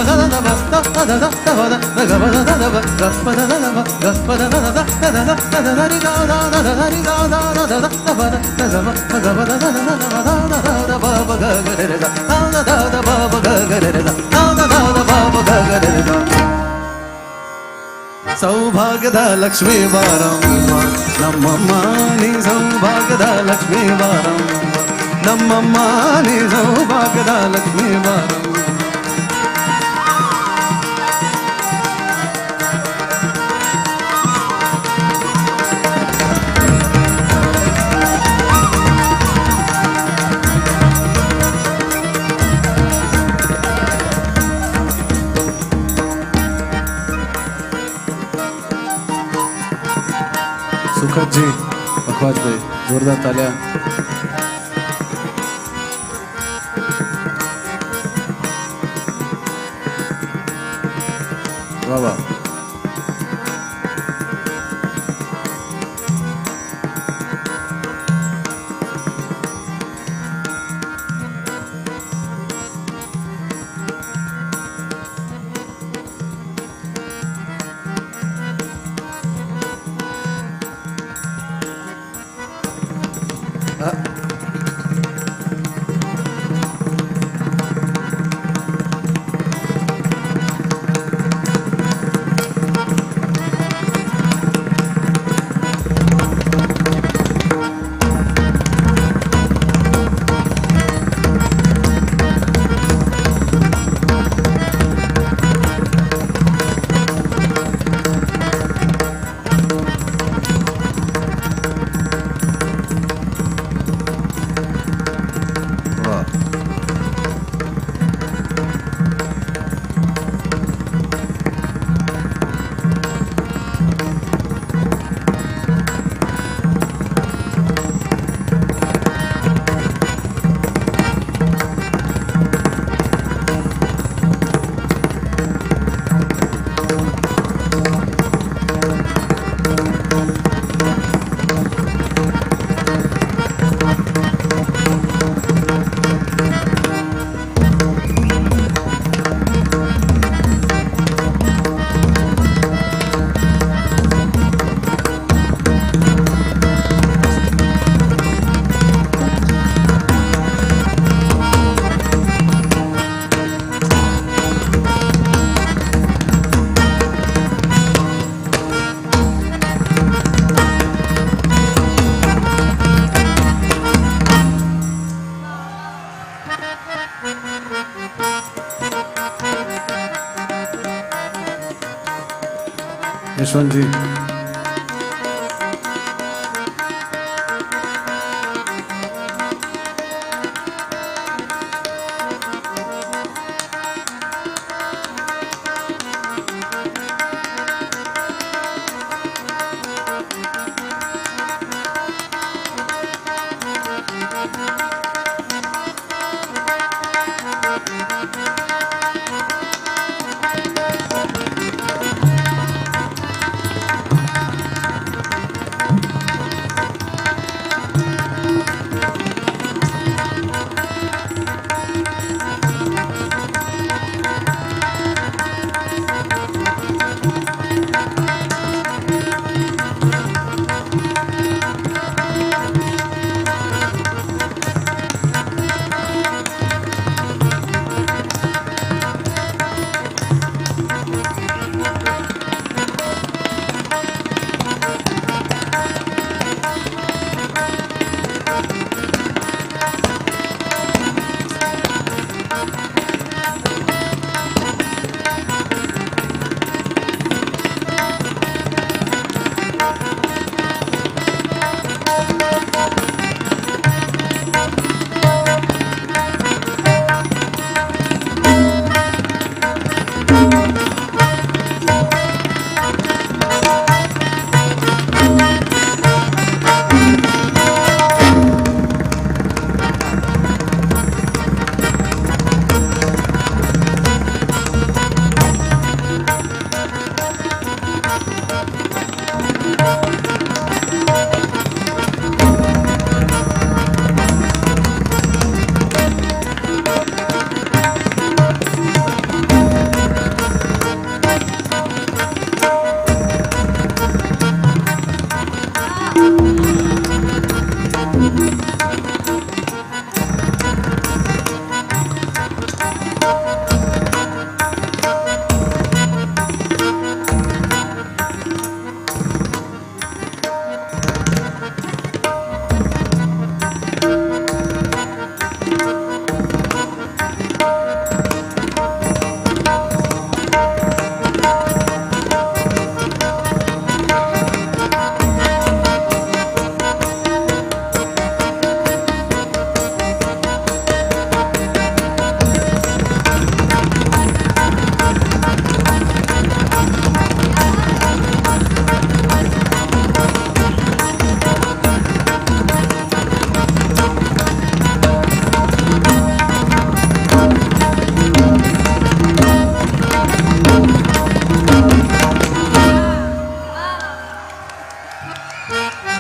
प ध ध प ध ध ध प ध ध ग प ध ध प ग प ध ध प ग प ध ध ध ध ध ध ध ध रि ग ध ध ध ध रि ग ध ध ध ध प ध ध ग प ग प ध ध ध ध प ध ध ध ध प प ग ग रे रे ध ध ध ध प प ग ग रे रे ध ध ध ध प प ग ग रे रे ध. ಸೌಭಾಗ್ಯದ ಲಕ್ಷ್ಮೀ ಬಾರಮ್ಮ ನಮ್ಮಮ್ಮ ನೀ ಸೌಭಾಗ್ಯದ ಲಕ್ಷ್ಮೀ ಬಾರಮ್ಮ ನಮ್ಮಮ್ಮ ನೀ ಸೌಭಾಗ್ಯದ ಲಕ್ಷ್ಮೀ ಬಾರಮ್ಮ. सुखदजी, पखवाजभाई, जोरदार ताल्या. वा वा. वा. यशवंतजी.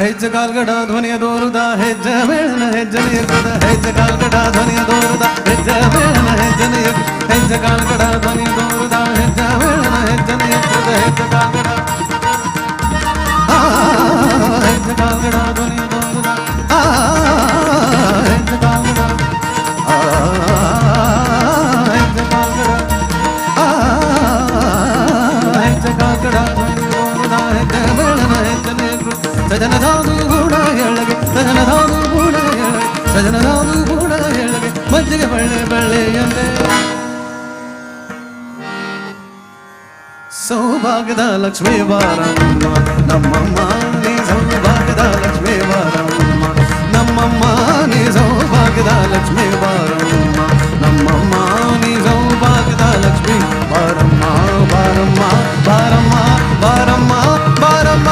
ಹೆಜ್ಜೆ ಕಾಲ್ಗಡ ಧ್ವನಿಯ ದೋರುದ ಹೆಜ್ಜೆ ಮೇಳನ ಹೆಜ್ಜೆನೆಯ ಕೃತ ಹೆಜ್ಜೆ ಕಾಲ್ಗಡ ಧ್ವನಿಯ ದೋರುದ ಹೆಜ್ಜೆ ಮೇಳನ ಹೆಜ್ಜೆನೆಯ ಹೆಜ್ಜೆ ಕಾಲ್ಗಡ ಧ್ವನಿಯ ದೋರುದ ಹೆಜ್ಜೆ ಮೇಳನ ಹೆಜ್ಜೆನೆಯ ಕೃತ ಹೆಜ್ಜೆ ಕಾಲ್ಗಡ ಹೆಜ್ಜೆ ಕಾಲ್ಗಡ ಧ್ವನಿಯ ದೋರುದ ಹೆಜ್ಜೆ ಕಾಲ್ಗಡ ಹೆಜ್ಜೆ ಕಾಲ್ಗಡ ಹೆಜ್ಜೆ ಕಾಲ್ಗಡ ಧ್ವನಿಯ ದೋರುದ ಹೆಜ್ಜೆ ಮೇಳನ ಹೆಜ್ಜೆನೆಯ ಕೃತ ಸಜನ ಧಾದು ಗೂಡ ಎಳಗೆ ಸಜನ ಧಾದು ಗೂಡ ಎಳಗೆ ಸಜನ ಧಾದು ಗೂಡ ಎಳಗೆ ಮಜ್ಜಿಗೆ ಬಳ್ಳೆ ಬಳ್ಳೆ ಎಂದೇ. ಸೌಭಾಗ್ಯದ ಲಕ್ಷ್ಮೀ ಬಾರಮ್ಮ ನಮ್ಮಮ್ಮ ನೀ, ಸೌಭಾಗ್ಯದ ಲಕ್ಷ್ಮೀ ಬಾರಮ್ಮ ನಮ್ಮಮ್ಮ ನೀ, ಸೌಭಾಗ್ಯದ ಲಕ್ಷ್ಮೀ ಬಾರಮ್ಮ ನಮ್ಮಮ್ಮ ನೀ, ಸೌಭಾಗ್ಯದ ಲಕ್ಷ್ಮೀ ಬಾರಮ್ಮ ಬಾರಮ್ಮ ಬಾರಮ್ಮ ಬಾರಮ್ಮ ಬಾರಮ್ಮ.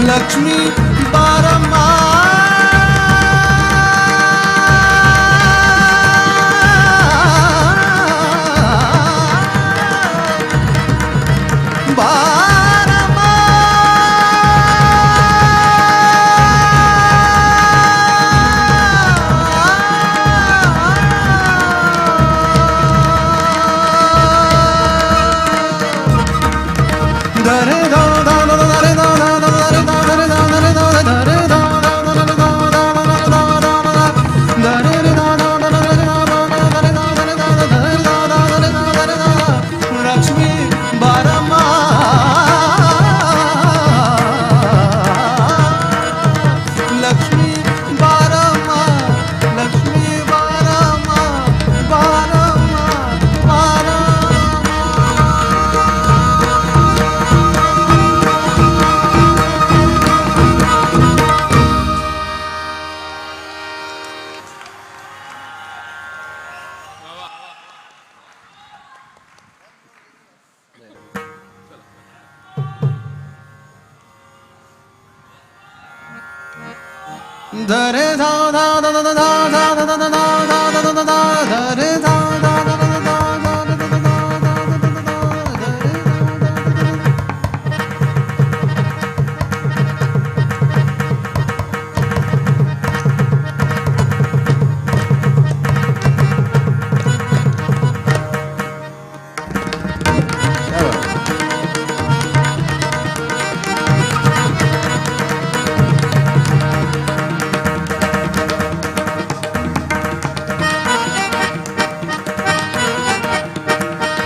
ಲಕ್ಷ್ಮೀ ಬಾರಮ್ಮ. ಬಾರಮ್ಮ. ದರೆ ದಾ ದಾ ದಾ ದರೆ ದಾ ದಾ ದಾ ದರೆ ದಾ ದರೆ ದಾ ದರೆ ದಾ ದರೆ ದಾ ದಾ ದಾ ದಾ ದಾ ದಾ ದಾ ದಾ ದರೆ ರೆ ದಾ ದಾ ದಾ ದರೆ ದಾ ದಾ ದರೆ ದಾ ದರೆ ದಾ ದರೆ ದಾ ದಾ ದರೆ ದಾ ದರೆ ದಾ. ಲಕ್ಷ್ಮೀ ಬಾರಮ್ಮ ಲಕ್ಷ್ಮೀ ಬಾರಮ್ಮ ಲಕ್ಷ್ಮೀ ಬಾರಮ್ಮ ಬಾರಮ್ಮ ಬಾರಮ್ಮ. ಧರೆ ಧಾ ಧಾ ಧಾ ಧಾ ಧಾ ಧಾ ಧಾ ಧಾ ಧಾ ಧಾ ಧಾ ಧಾ ಧರೆ ಧಾ ಧಾ ಧಾ ಧಾ ಧಾ ಧಾ ಧಾ ಧಾ ಧಾ ಧರೆ ಧಾ ಧಾ ಧಾ.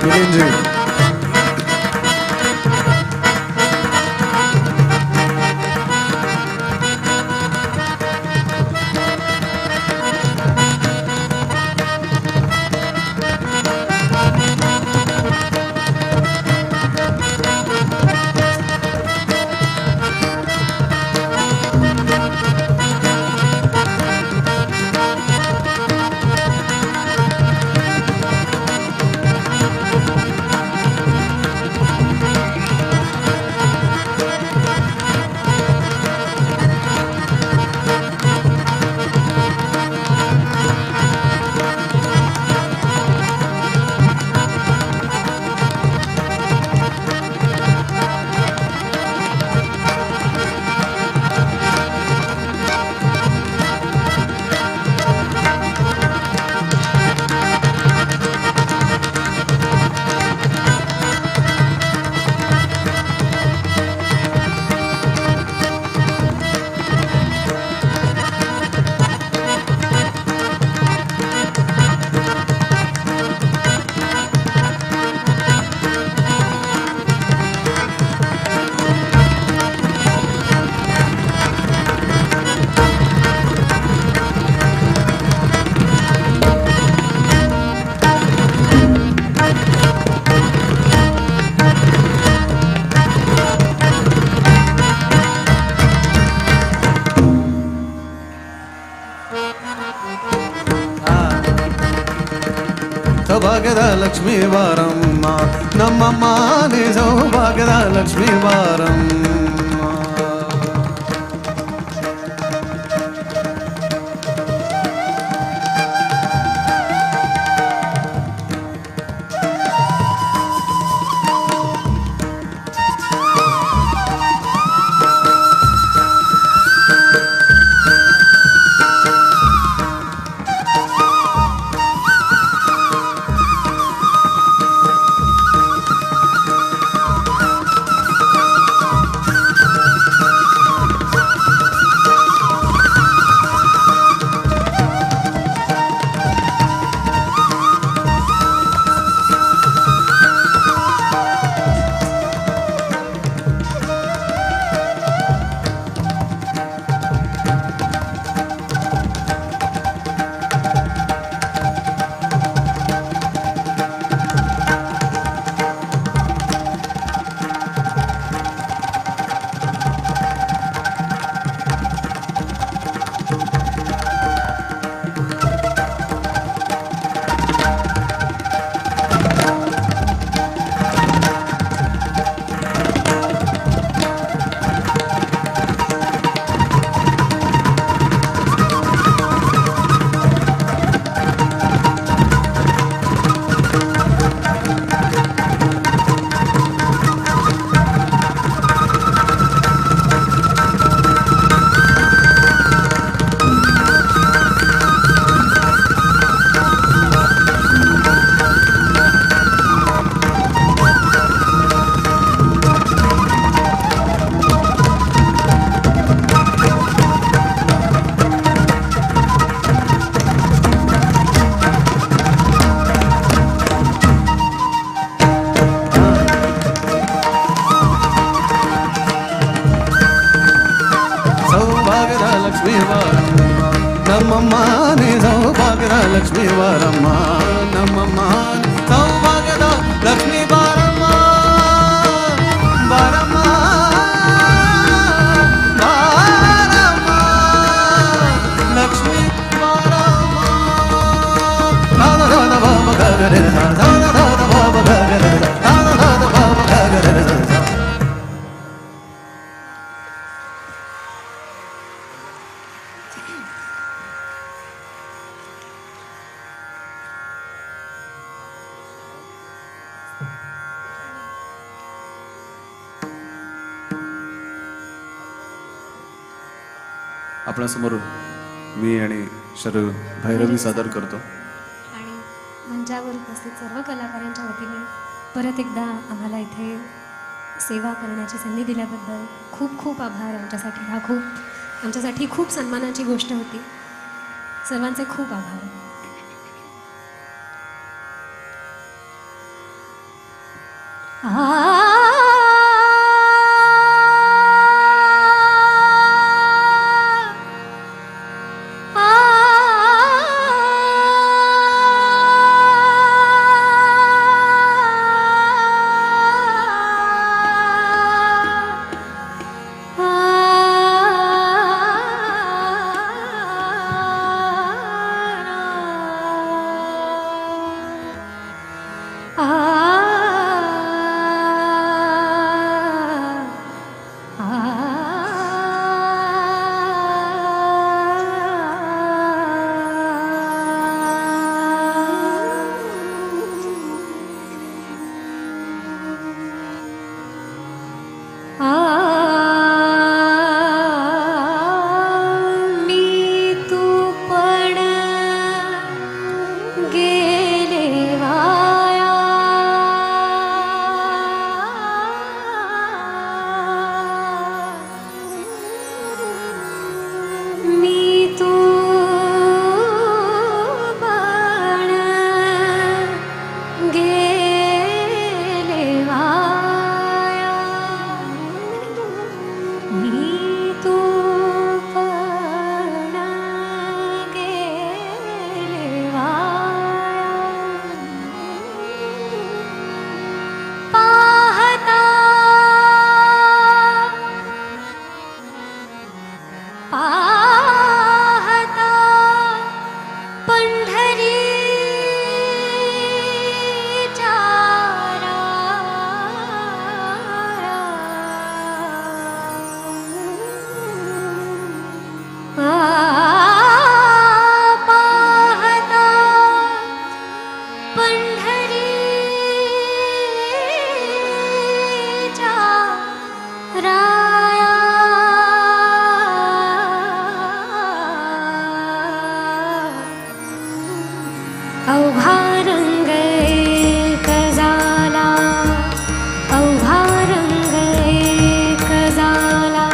मिलिंदजी. ಸೌಭಾಗ್ಯದ ಲಕ್ಷ್ಮೀ ಬಾರಮ್ಮ ನಮ್ಮಮ್ಮ ನೀ, ಸೌಭಾಗ್ಯದ ಲಕ್ಷ್ಮೀ ಬಾರಮ್ಮ. ಲಕ್ಷ್ಮೀ ಬಾರಮ್ಮ, ನಮ್ಮಮ್ಮನೇ ಸೌಭಾಗ್ಯದ ಲಕ್ಷ್ಮೀ ಬಾರಮ್ಮ, ನಮ್ಮಮ್ಮ ಸೌಭಾಗ್ಯದ ಲಕ್ಷ್ಮೀ ಬಾರಮ್ಮ, ಬಾರಮ್ಮ ಬಾರಮ್ಮ ಲಕ್ಷ್ಮೀ ಬಾರಮ್ಮ. ದಾದ ಬಾಬ ಗಗರೆ ದಾದ ದಾದ ಬಾಬ ಗಗರೆ ದಾದ ದಾದ ಬಾಬ ಗಗರೆ. आपणासमोर मी आणि शरू भैरवी सादर करतो. आणि मंचावर उपस्थित सर्व कलाकारांच्या वतीने परत एकदा आम्हाला इथे सेवा करण्याची संधी दिल्याबद्दल खूप खूप आभार. आमच्यासाठी हा खूप आमच्यासाठी खूप सन्मानाची गोष्ट होती. सर्वांचे खूप आभार. मी तू पण गेले वाया, मी तू पण गेले वाया, मी तू पण गेले वाया. पाहता पाहता पंढरीच्या पाहता पंढरीच्या राया, अवघा रंग एक झाला, अवघा रंग एक झाला,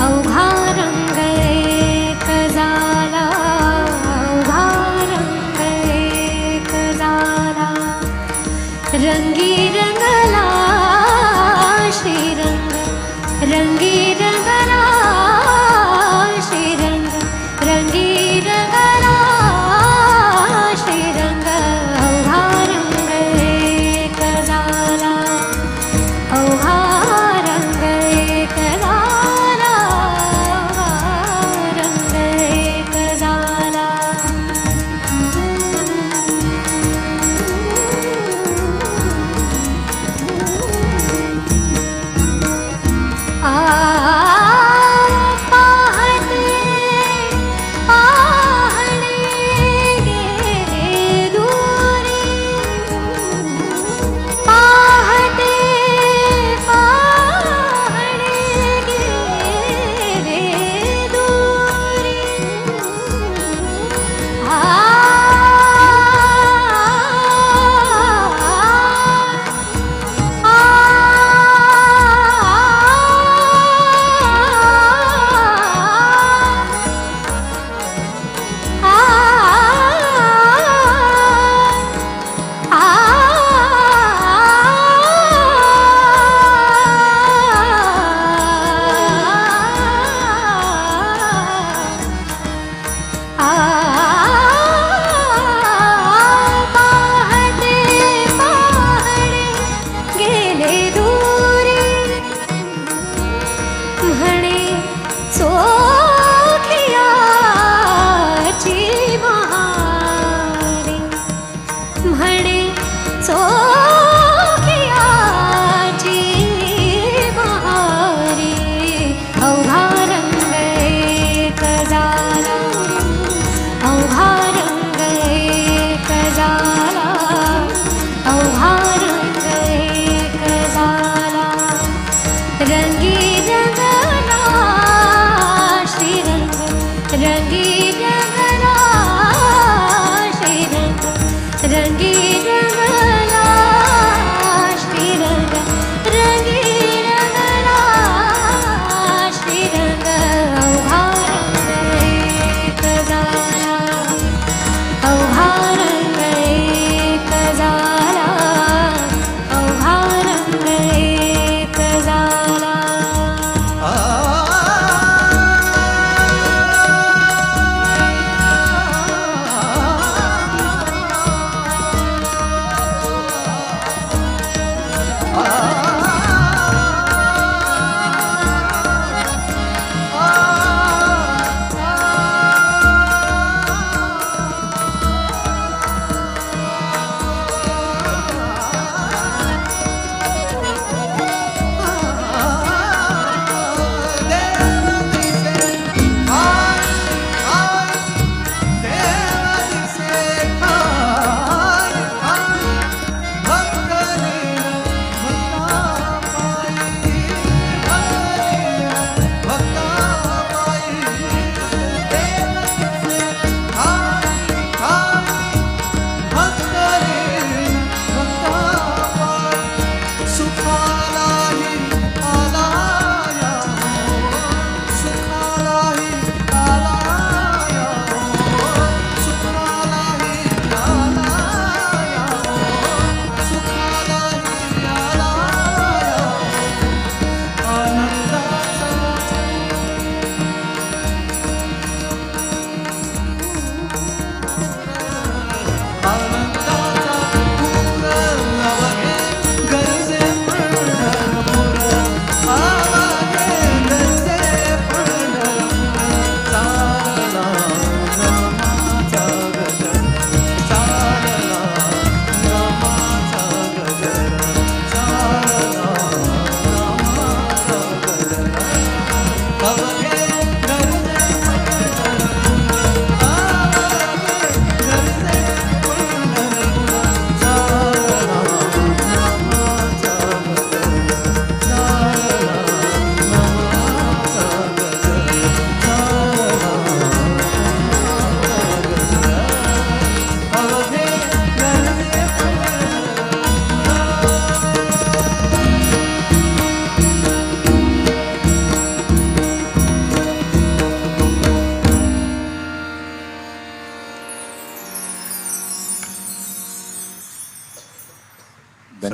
अवघा रंग एक झाला, अवघा रंग एक झाला. रंगी रंगला श्रीरंग, रंगी रंगला श्रीरंग, रंगी रंगला श्रीरंग. अवघा रंग एक झाला, अवघा रंग एक झाला, अवघा रंग एक झाला.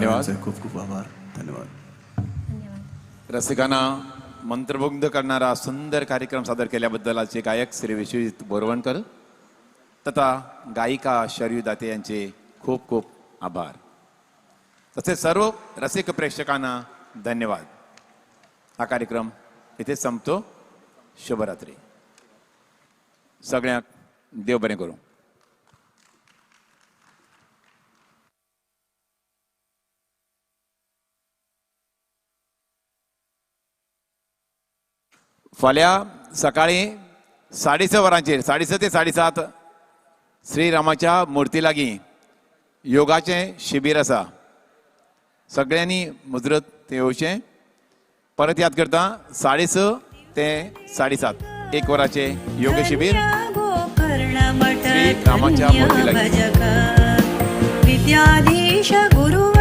धन्यवाद. सगळ्यांचे खूप खूप आभार. धन्यवाद. धन्यवाद. रसिकांना मंत्रमुग्ध करणारा सुंदर कार्यक्रम सादर केल्याबद्दल आजचे गायक श्री विश्वजित बोरवणकर तथा गायिका शरयू दाते यांचे खूप खूप आभार. तसेच सर्व रसिक प्रेक्षकांना धन्यवाद. हा कार्यक्रम इथे संपतो. शुभरात्री. सगळ्यांक देव बरें करूं. फाल्यां सकाळी 6:30 वरांचेर 6:30 ते 7:30 श्रीरामाच्या मुर्ती लागीं योगाचें शिबीर आसा. सगळ्यांनी मुजरत थंय येवचें. परत याद करता, 6:30 ते 7:30 एक वराचें योग शिबीर गोकर्ण मठ श्री रामाच्या मूर्ती लागीं. भजक विद्याधीश गुरुवर.